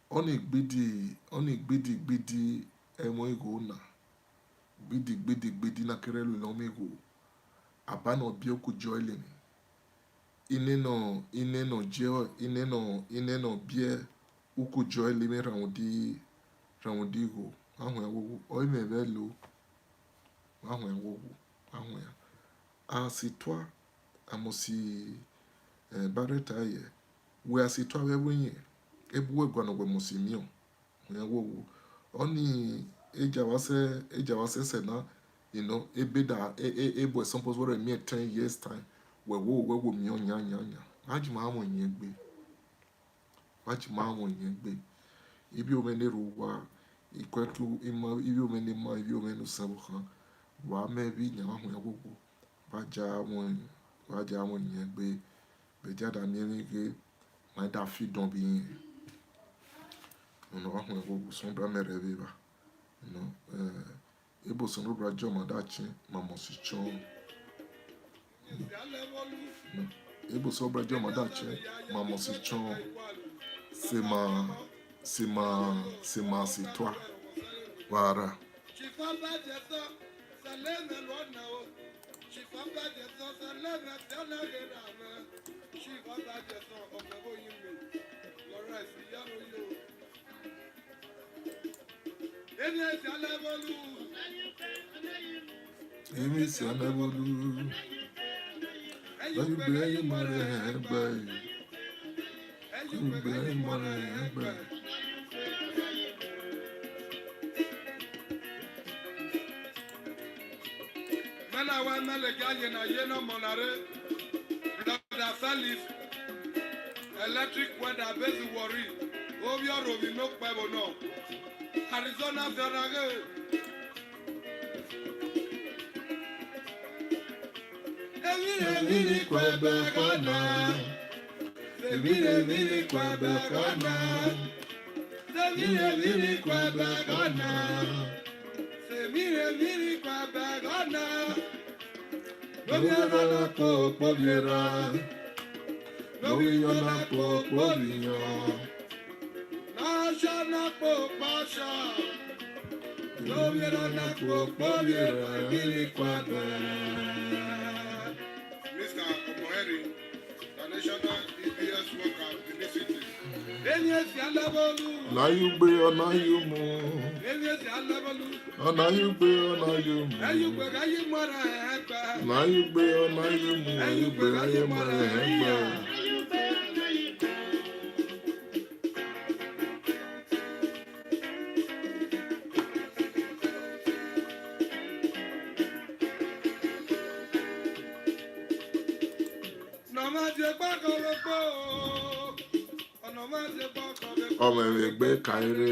Ọni gbidi, ọni gbidi gbidi ẹmwẹ igho na. Gbidi gbidi gbidi na kere lu ne ọ mwẹ igho. Aba ne ọ biẹ uku jọ ẹlẹmwi. Ine nọ, ine nọ je, ine nọ, ine nọ biẹ uku jọ ẹlẹmwi rhan udi, rhan udi igho. Vbe a khuẹn wowo. Ọ i mwẹ vbe lo. Vbe a khuẹn wowo. Vbe a khuẹn ya. A si tua, a must, eh, ba rre ta yẹ, wẹ a si tua vbe ẹvbo iyẹn, ebu wẹ guan wẹ must miẹn. Wẹ wowo. Ọni, eja vbe a sẹ, eja vbe a sẹ sẹ na, you know, ebe da, e, e, e bu examples wẹ rẹ miẹn ten years time, wẹ wo, wẹ wo miẹn yan, yan, yan. A ji ma mwẹ yẹn gbe. Vbe a ji ma mwẹ yẹn gbe. Ivbi omẹ ne rre uwa, i kuẹtu, i ma, ivbi omẹ ne ma, ivbi omẹ ne usẹn vbe okhan. Wa mẹ vbe iyan vbe a khuẹn wowo. Vbe a jẹ a mwẹ, vbe a jẹ a mwẹ yẹn gbe. Vbe dia da miẹn mwẹ ghe, ma da fi dọn vbe iyen. Nọ, vbe a khuẹn wowo, sọn da mẹ rẹ vbe evba. Nọ, eh, Ebo Osanobua jọ ma da chẹn, ma must chọn. Ebo Osanobua jọ ma da chẹn, ma must chọn. Sẹ ma, sẹ ma, sẹ ma si tua. Vbe a rra. Emwi si ọnẹ vbe olu. Ẹyugbe ẹyumọ rẹ hẹn ẹgbẹ. Ẹyugbe ẹyumọ rẹ hẹn ẹgbẹ. Mẹ na wa mẹ lẹ gia ye na ye ne ọmọ na rre. Brother Felix, Electric Wonder, Base Warri, ovbi ọrhovbi ne okpẹvbo nọ, Arizona fiọna ghe. Emhiremhi ni kue ẹbẹ khọ na. Emhiremhi ni kue ẹbẹ khọ na. Emhiremhi ni kue ẹbẹ khọ na. Emhiremhi ni kue ẹbẹ khọ na. Novbi erha na kpo kpo ovbi erha. Novbi iyọn na kpo kpo ovbi iyọn. Asha na kpo kpo asha. Novbi erha na kpo kpo ovbi erha, emhiremhi ni kue ẹbẹ. Mister Omoe, Na yugbe, ọ na yumu. Ọ na yugbe, ọ na yumu. Na yugbe, ọ na yumu. Ọ yugbe gha ye muẹrẹ hẹn gbe. Ọmọ vbe egbe ka ere.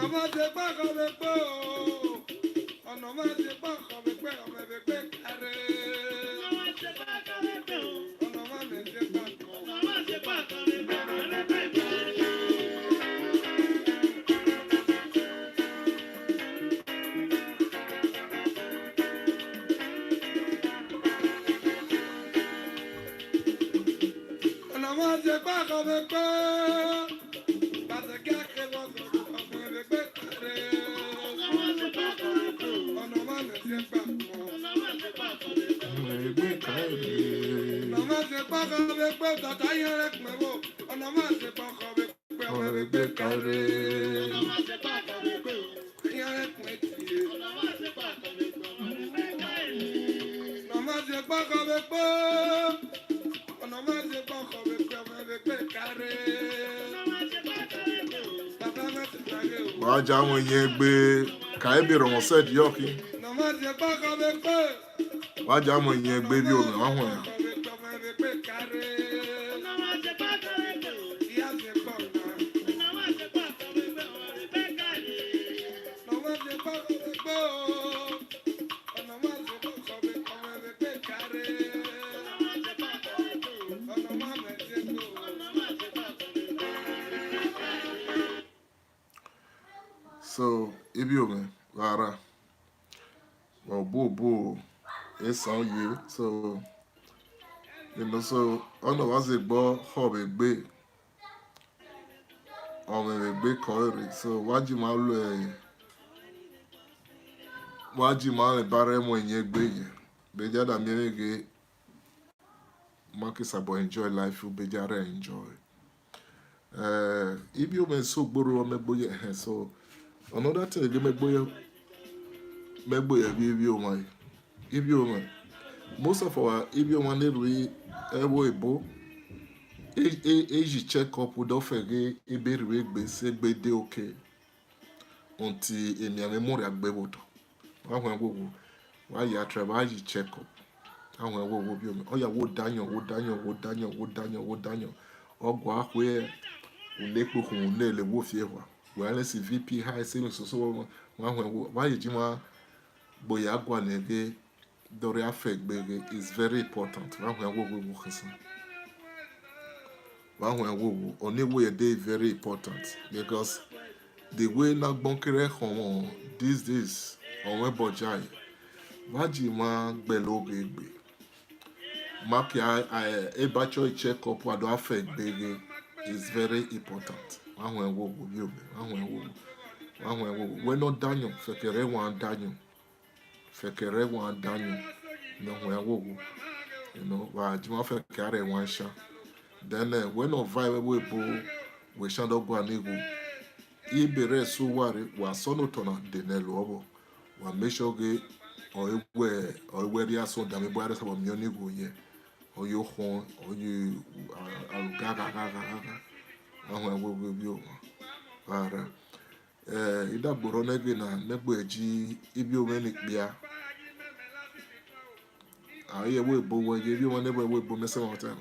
Ọmọ vbe egbe ka ere. Wa ja mu yen egbe, ka ebe rọmọ sẹ diọki. Wa ja mu yen egbe bi omẹ, wa huẹn. So, ibio mwẹ, vbe ara, vbe obo obo, esan ye. So, you know, so, ọnọ wa zẹ egbe khọ vbe egbe, ọ mwẹ vbe egbe kọ ere. So, wa ji ma lu, wa ji ma lẹ ba rẹ mu yen egbe ye. Bẹghe a da miẹn mwẹ ghe, ma ke sabọ enjoy life, bẹghe a rẹ enjoy. Eh, ibio mwẹ so gboro mẹ gbo ye, ẹhẹn, so, another thing again, mẹ gbo ye, mẹ gbo ye vbe ibio mwẹ. Ibio mwẹ. Most of our ibio mwẹ ne rri ẹvbo ebo, e, e, e yi check up, do fẹ ghe ebe rri egbe, sẹ egbe de okay. Until emianmwẹ mu rria gbe vbe odọ. Wa huẹn wo wo, wa ya try, wa yi check up. Wa huẹn wo wo, ibio mwẹ. Ọ ya wo dayọn, wo dayọn, wo dayọn, wo dayọn, wo dayọn. Ọ gua khue, u ne kpukhun, u ne le, wo fi ehua. Wa rẹn si V P high, si emwi soso, wa huẹn wo, wa ye ji ma gbo ya gualẹ ghe, do rhia fẹ egbe ghe is very important. Wa huẹn wo wo, wo khian. Wa huẹn wo wo, ọni wo ye de very important, because the way ne agbọn kere khọmọ these days, ọ mwẹ bọja ye. Wa ji ma gbẹlo ghe egbe. Ma kia, a, e ba chọ check up, wa do a fẹ egbe ghe is very important. Wa huẹn wo wo, ibio mwẹ, wa huẹn wo wo. Wa huẹn wo wo. Wẹ ne ọ dayọn, fẹkẹrẹ wa dayọn. Fẹkẹrẹ wa dayọn, ne ọ huẹn wo wo. You know, wa ji ma fẹkẹrẹ wa shan. Then, eh, wẹ ne ọ va ẹvbo ebo, wẹ shan do gualẹ igho. Ibe rẹ eso wa rre, wa sọ ne otọ na de nẹ lo ọvbọ. Wa make sure ghe ọ i wẹ, ọ i wẹ rhia sẹ odamwẹ, ebo a rre sabọ miẹn ọni igho ye. Ọ ye okhọn, ọ ye, a, aruga gha gha gha gha gha. Wa huẹn wo wo, ibio mwẹ. Wa ra. Eh, idagbo rhọ nẹghe na, mẹ gbe ji ibio mwẹ ni kpia. A ye ẹvbo ebo wẹ ye, ibio mwẹ ne vbe ẹvbo ebo mẹ sẹ mwa ta.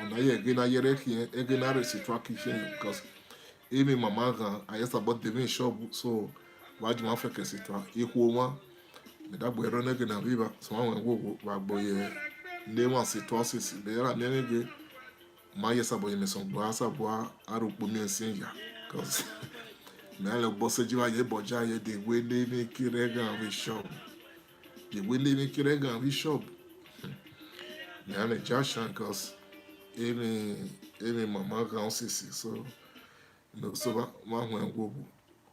Ọna ye ẹghe ne a ye rre khian, ẹghe ne a rre si tua ki khian, because emwi mama ghan, a ye sabọ de emwi shop, so, wa ji ma fẹkẹ si tua. Ikhuo mwa, mẹ dagbo rhọ nẹghe na vbe evba, so wa huẹn wo wo, wa gbo ye, ne emwa si tua sisi, bẹghe a ra miẹn mwẹ ghe, ma ye sabọ ye mẹ sẹ ọgbọ, a sabọ a ro kpo miẹn sin ya, because mẹ a lẹ obọ sẹ ji vba ye bọja ye, the way ne emwi kere ghan vbe shop. The way ne emwi kere ghan vbe shop. Mẹ a lẹ ja shan, because emwi, emwi mama ghan sisi, so, no, so wa, wa huẹn wo wo.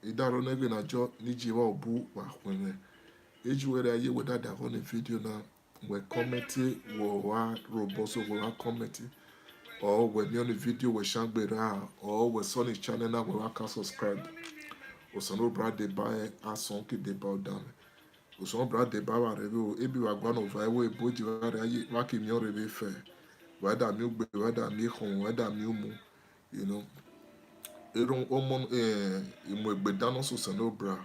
I da rọ nẹ ẹghẹ ne a jọ ne I ji vbe obu wa khuẹn mwẹ. E ju wẹ rre a ye wẹ da daghọ ne video na, wẹ comment, wẹ wa rhie obọ so wẹ wa comment, or wẹ miẹn ọni video wẹ share gbe ra, or wẹ sẹ ọni channel na wẹ wa ka subscribe. Osanobra deba ẹre, asọn ke deba ọdamwẹ. Osanobra deba vbe a revbe o, ebi vbe a gualọ va ẹvbo ebo, e ji vbe a rre a ye, vbe a ke miẹn ọni rre vbe fẹ. Vbe a da miẹn ugbe, vbe a da miẹn ekhọe, vbe a da miẹn umu. You know, erhọn ọmọ, eh, imuegbe dan ne ọ sẹ Osanobra,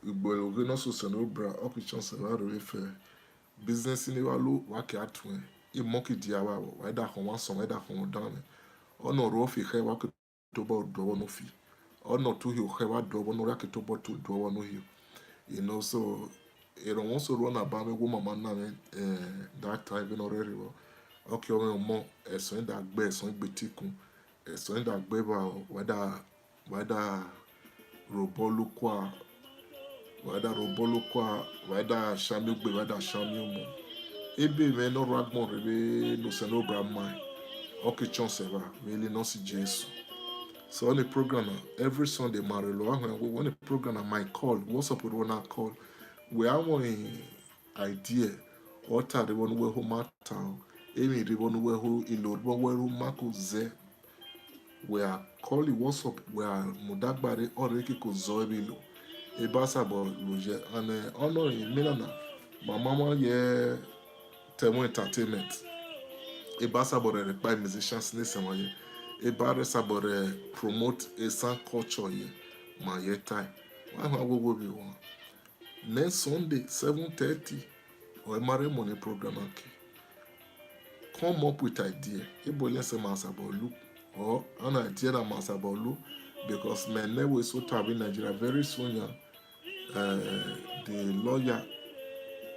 igbe ọlọghẹ ne ọ sẹ Osanobra, ọ ke chance vbe a rre vbe fẹ. Business ne I wa lo, vbe a ke a tuẹn, emọ ke dia vbe avọ, vbe a da khọn mwa asọn, vbe a da khọn mwa ọdamwẹ. Ọnọ ru ofi khẹ, vbe a ke tobọ duọ vbọ ne ofi. Ọnọ tu hio khẹ, vbe a duọ vbọ ne ofi, a ke tobọ tu duọ vbọ ne ohio. You know, so, erhọn ọmọ sẹ orhuọ na ba mwẹ wẹ ọ ma ma na mwẹ, eh, that time vbene ọ rre rre vbọ. Ọ ke ọ mwẹ ọmọ, ẹsọn da gbe, ẹsọn gbe tikun, ẹsọn da gbe vbe a, vbe a da, vbe a da rhie obọ lo kua, vbe a da rhie obọ lo kua, vbe a da share miẹn ugbe, vbe a da share miẹn umu. Ebe mwẹ ne ọ rre agbọn rre vbe ne Osanobra ma, ọ ke chance vbe a, vbe eni ne ọ sẹ Jesu. So ọni program na, every Sunday ma rhie lọ, a họn wẹ ọni program na, ma call, WhatsApp ro na call. Wẹ a mwẹ idea, ọ ta rre vbọ ne uwẹ ho ma ta o, emwi rre vbọ ne uwẹ ho, ilo rre vbọ ne uwẹ ho ma ko zẹ. Wẹ a call WhatsApp, wẹ a mudia gba rre, ọ rre ke ko zọ vbe ilo. Eba sabọ lo ye, and, eh, ọnọ imina na, ma ma ma ye Tẹmwẹ Entertainment. Eba sabọ rẹrẹ kpa musicians ne sẹ mwa ye. Eba rẹ sabọ rẹ promote esan culture ye, ma ye tae. Wa họn wẹ wo vbe wan. Next Sunday, seven thirty, ọ ma rre mu ni program aki. Come up with idea. Ebo lẹ sẹ ma sabọ lu. Or an idea na ma sabọ lu. Because mẹ nẹ wẹ so ta vbe Nigeria very soon ya. Eh, the lawyer,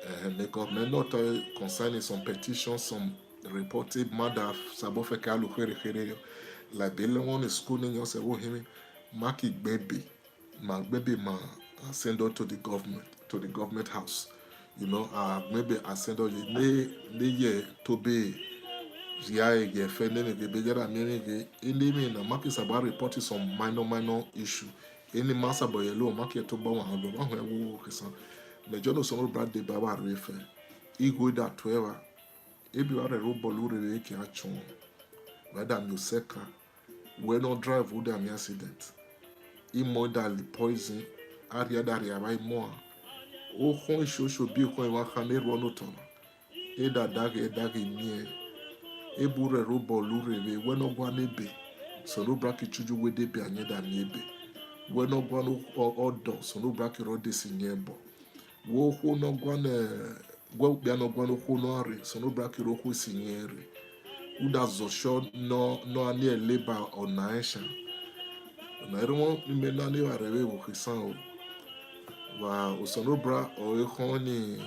eh, because mẹ nọ ta concerning some petitions, some report, e ma da sabọ fẹ ke a lu khere khere yo. Like, bele wan ni school ni yọn sẹ vbe ohinmwi, ma ki gbe ebe. Ma gbe ebe ma, I send it to the government, to the government house. You know, I, maybe I send all the, ne, ne ye to be, ria ye fe ne me be, be yara me me ge, ene me na, ma ki sabọ report some minor, minor issue. Ene ma sabọ ye lo, ma ki to ba wa lo, ma hwe wo ke san. Me jo no so no brother ba wa re fe. I go that wherever. Ebi wa rre obọ lu rre vbe ke a chọn. Wa da miẹn osẹka. Wẹ ne ọ drive, u da miẹn accident. Imọ da li poison. A rhia da rhia vba imọ a. Okhọn ishoshobikhuẹn emwa kha ne rhuọ ne otọ na. E da daghe, e daghe miẹn. Ebu rre obọ lu rre vbe. Wẹ ne ọ gualọ ebe. Osanobra ki chuju wẹ de ebe, a yẹn da miẹn ebe. Wẹ ne ọ gualọ ọ-, ọdọ, Osanobra ki rhọ de si yẹn obọ. Wẹ okhuo ne ọ gualọ, wẹ okpia ne ọ gualọ okhuo ne ọ rre, Osanobra ki rhọ okhuo si yẹn rre. U da zọ ọshọ ne ọ, ne ọ a miẹn leba ọna ẹshan. Ọna erhọn imẹ na ne evba rre vbe vbo khisan o. Wa Osanobra ọre khọn ni,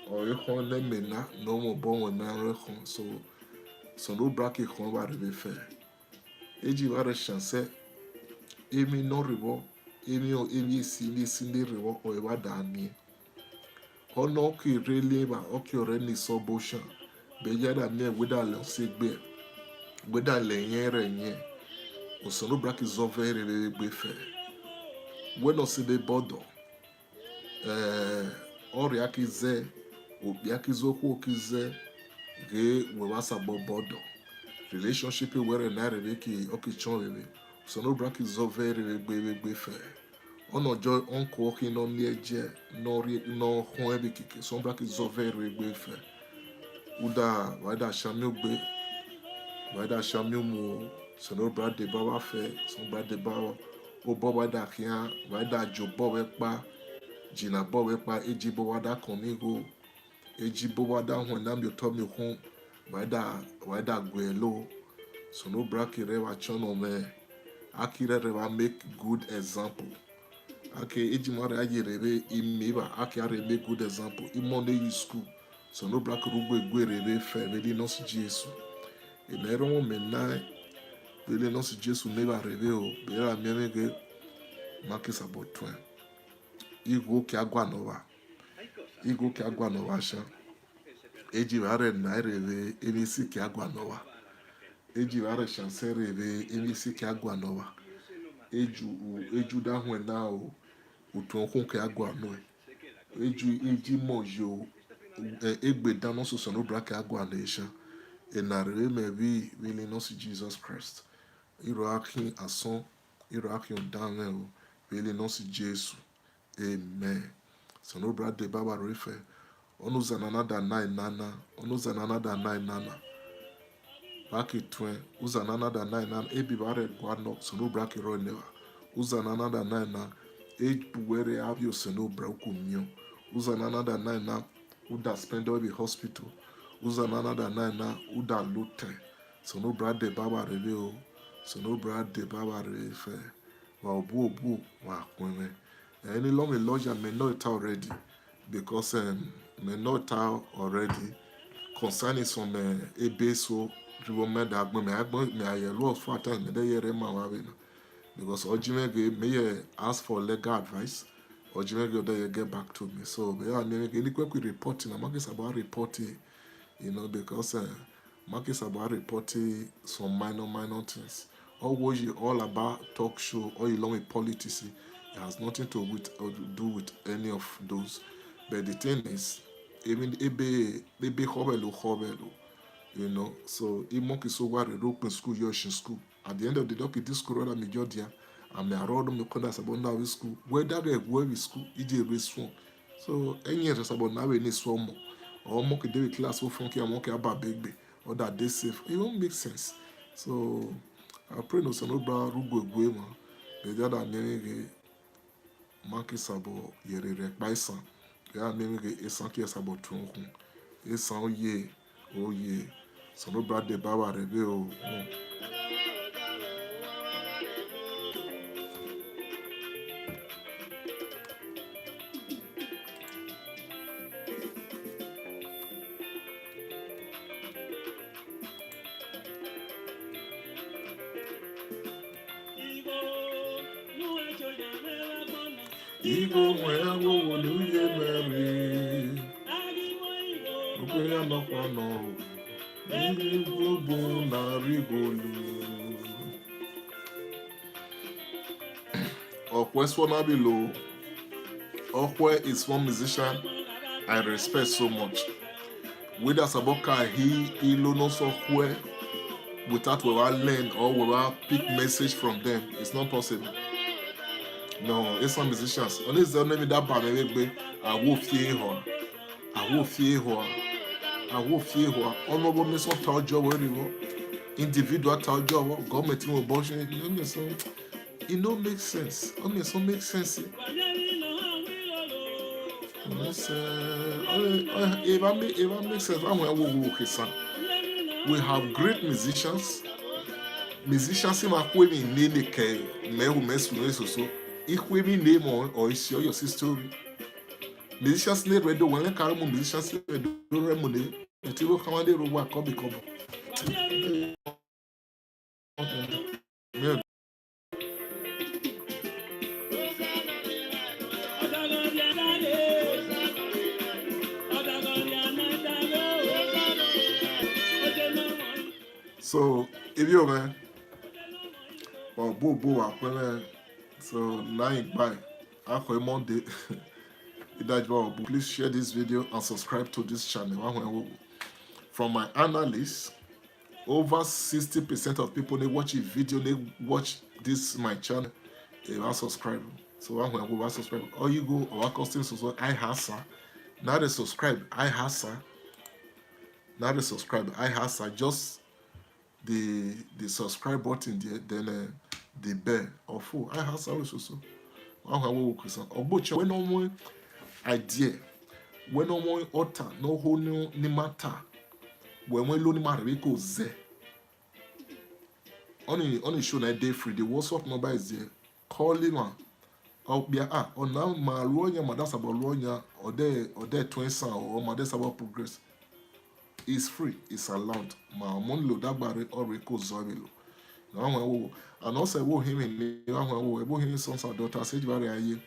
ọre khọn ne mẹ na, ne ọ mwẹ obọ mwẹ mẹ a rre khọn. So, Osanobra ki khọn evba rre vbe fẹ. E ji vba rre chance, emwi ne ọ rre vbọ, emwi, emwi esi, emwi esi ne rre vbọ, ọ evba da miẹn. Ọ nọ ke rre le evba, ọ ke ọ rre ni sọ obọ shan. Bẹ ya da miẹn, wẹ da lẹ ọse gbe, wẹ da lẹ ẹyẹn rẹ ẹyẹn. Osanobra ki zọ vwẹ rre vbe egbe fẹ. Wẹ ne ọ sẹ vbe bọdọ. Eh, ọrria ki zẹ, okpia ki zẹ, okhuo ki zẹ, ghe wẹ wa sabọ bọdọ. Relationship wẹ rẹ na rre vbe ki, ọ ki chọn vbe vbe. Osanobra ki zọ vwẹ rre vbe egbe fẹ. Ọ nọ jọ uncle ọ khin ne ọ miẹn ẹjẹ, ne ọ rhie, ne ọ khuẹn vbe keke, Osanobra ki zọ vwẹ rre vbe egbe fẹ. U da, wa da shamian ogbe, wa da shamian omuo, Osanobra deba vba fẹ, Osanobra deba obọ wa da khian, wa da je obọ vbe ẹkpa, je na obọ vbe ẹkpa, e je obọ wa da kọn ni igho, e je obọ wa da huẹn na miẹn otọ miẹn okhun, wa da, wa da guẹ lo. Osanobra ki rre vba chọn nọ mwẹ, a ki rre rre vba make good example. A ke e ji ma rre a ye rre vbe ime evba, a ke a rre make good example. Imọ ne yi school, Osanobra ke rhie ugbo gue rre vbe fẹ vbe eni ne ọ si Jesu. Enẹ erọnmwọ mẹ na vbe eni ne ọ si Jesu ne evba rre vbe o, vbe ra miẹn mwẹ ghe, ma ke sabọ tuẹn. Igho ke a gualọ vba. Igho ke a gualọ vba shan. E ji vba rre na rre vbe, emwi esi ke a gualọ vba. E ji vba rre chance rre vbe, emwi esi ke a gualọ vba. eju, eju da huẹn na o, utuẹn ukhun ke a gua nuẹn. Eju, eju mọ yo, e, egbe dan nọ so Osanobua ke a gua nuẹn sha. Ena rre mẹ vbi, vbe eni Nọsi Jesus Christ. Irọ a khian asọn, irọ a khian ọdanmwẹ o, vbe eni Nọsi Jesu. Amen. Osanobua deba vbe aro fẹ. Ọni uzan na na da na enana, ọni uzan na na da na enana. Vbe a ke tuẹn, uzan na na da na enana, ebi vbe a rre gualọ, Osanobua ke rrọọ nẹ evba. Uzan na na da na ena, ebu uwẹ rre avie Osanobua uku miẹn. Uzan na na da na ena, u da spend ọe vbe hospital. Uzan na na da na ena, u da lotẹ. Osanobua deba vbe aro vbe o. Osanobua deba vbe aro fẹ. Wa obuobuo, wa khuẹnmwẹ. Eni lọ mwẹ lawyer, mẹ nọ ta already, because, um, mẹ nọ ta already concerning some, uh, ebe so, rhunmwuda agbọn, mẹ agbọn, mẹ a ye luo for a time, mẹ de ye rre ma vbe avbe na. Because ọ ji mwẹ ghe, mẹ ye ask for legal advice, ọ ji mwẹ ghe, ọ de ye get back to me. So, mẹ ya miẹn ghe, eni kuẹku report na, ma ke sabọ report, you know, because, uh, ma ke sabọ report some minor, minor things. Ọ wo ye all about talk show, ọ ye lọ mwẹ politics. It has nothing to with, or to do with any of those. But the thing is, even ebe, ebe khọvbẹlo, khọvbẹlo, you know. So, I mọ ke so wa rre rokpin school, yọ shin school. At the end of the day, okay, this school, rather, me just there. And me, I run me, come that about now with school. Whether they go with school, it is very strong. So, any other about now in this one more. Or monkey day with class, so funky, and monkey about big, big. Or that they safe. It won't make sense. So, I pray no Osanobua rugo gwe, man. But the other many, ma ke sabọ ye rre rre kpa esan. Ya miẹn ghe esan ke sabọ tuẹn ukhun. Esan oye, oye. Osanobua deba vbe aro vbe o. Igho mwẹ wo wo ne uye mẹ rre. Okpia nọkpa nọ, emwi gbogbo na rhie igho lu. Ọkhuẹ suọ na vbe lo. Ọkhuẹ is one musician I respect so much. Whether sabọ ka hi ilo nọ sọ khuẹ without we wa learn or we wa pick message from them, it's not possible. No, it's some musicians. Ọni zẹ ọnẹ mi da ba mwẹ vbe egbe, awo fie ehọ, awo fie ehọ, awo fie ehọ. Ọnọbọ mẹ sọ ta ọjọ vwẹ rivọ, individual ta ọjọ vwọ, government mu obọ ṣe, ọnẹ sọ. It no make sense. Ọ miẹn sọ make sense. Yes, eh, eh, eh, if I make, if I make sense, I will, I will, I will, okay, sir. We have great musicians. Musicians in my way, name ke, me who mess with so so. If we be name or, or is your, your story. Musicians need redo when they carry musicians need redo remone. It will come and they will work up. So, if you, man, or boo boo, I, so, nine, bye. I call Monday. If that you are, please share this video and subscribe to this channel. From my analysis, over sixty percent of people, they watch a video, they watch this my channel, they will subscribe. So I will subscribe. Or you go, or custom so, so I have, sir. Now they subscribe, I have, sir. Now they subscribe, I have, sir. Just the, the subscribe button there, then, uh, the bell or full. I have, sir, also. So I will, Christian. Or go check when no more idea. When no more altar, no whole new ni matter. When we lo ni ma rhie igho zẹ. Ọni, ọni show na day free. The WhatsApp number is there. Call him, ah. Ọ kpia, ah, ọna ma ru ọyan, ma da sabọ ru ọyan, ọ de, ọ de tuẹn esan, ọ ma de sabọ progress. It's free, it's allowed. Ma ọmọ ni lo dagba rre, ọ rhie igho zọ vbe lo. Na wan wo, and also wo him ni, wa wan wo, ebo him sons and daughters, age vare aye.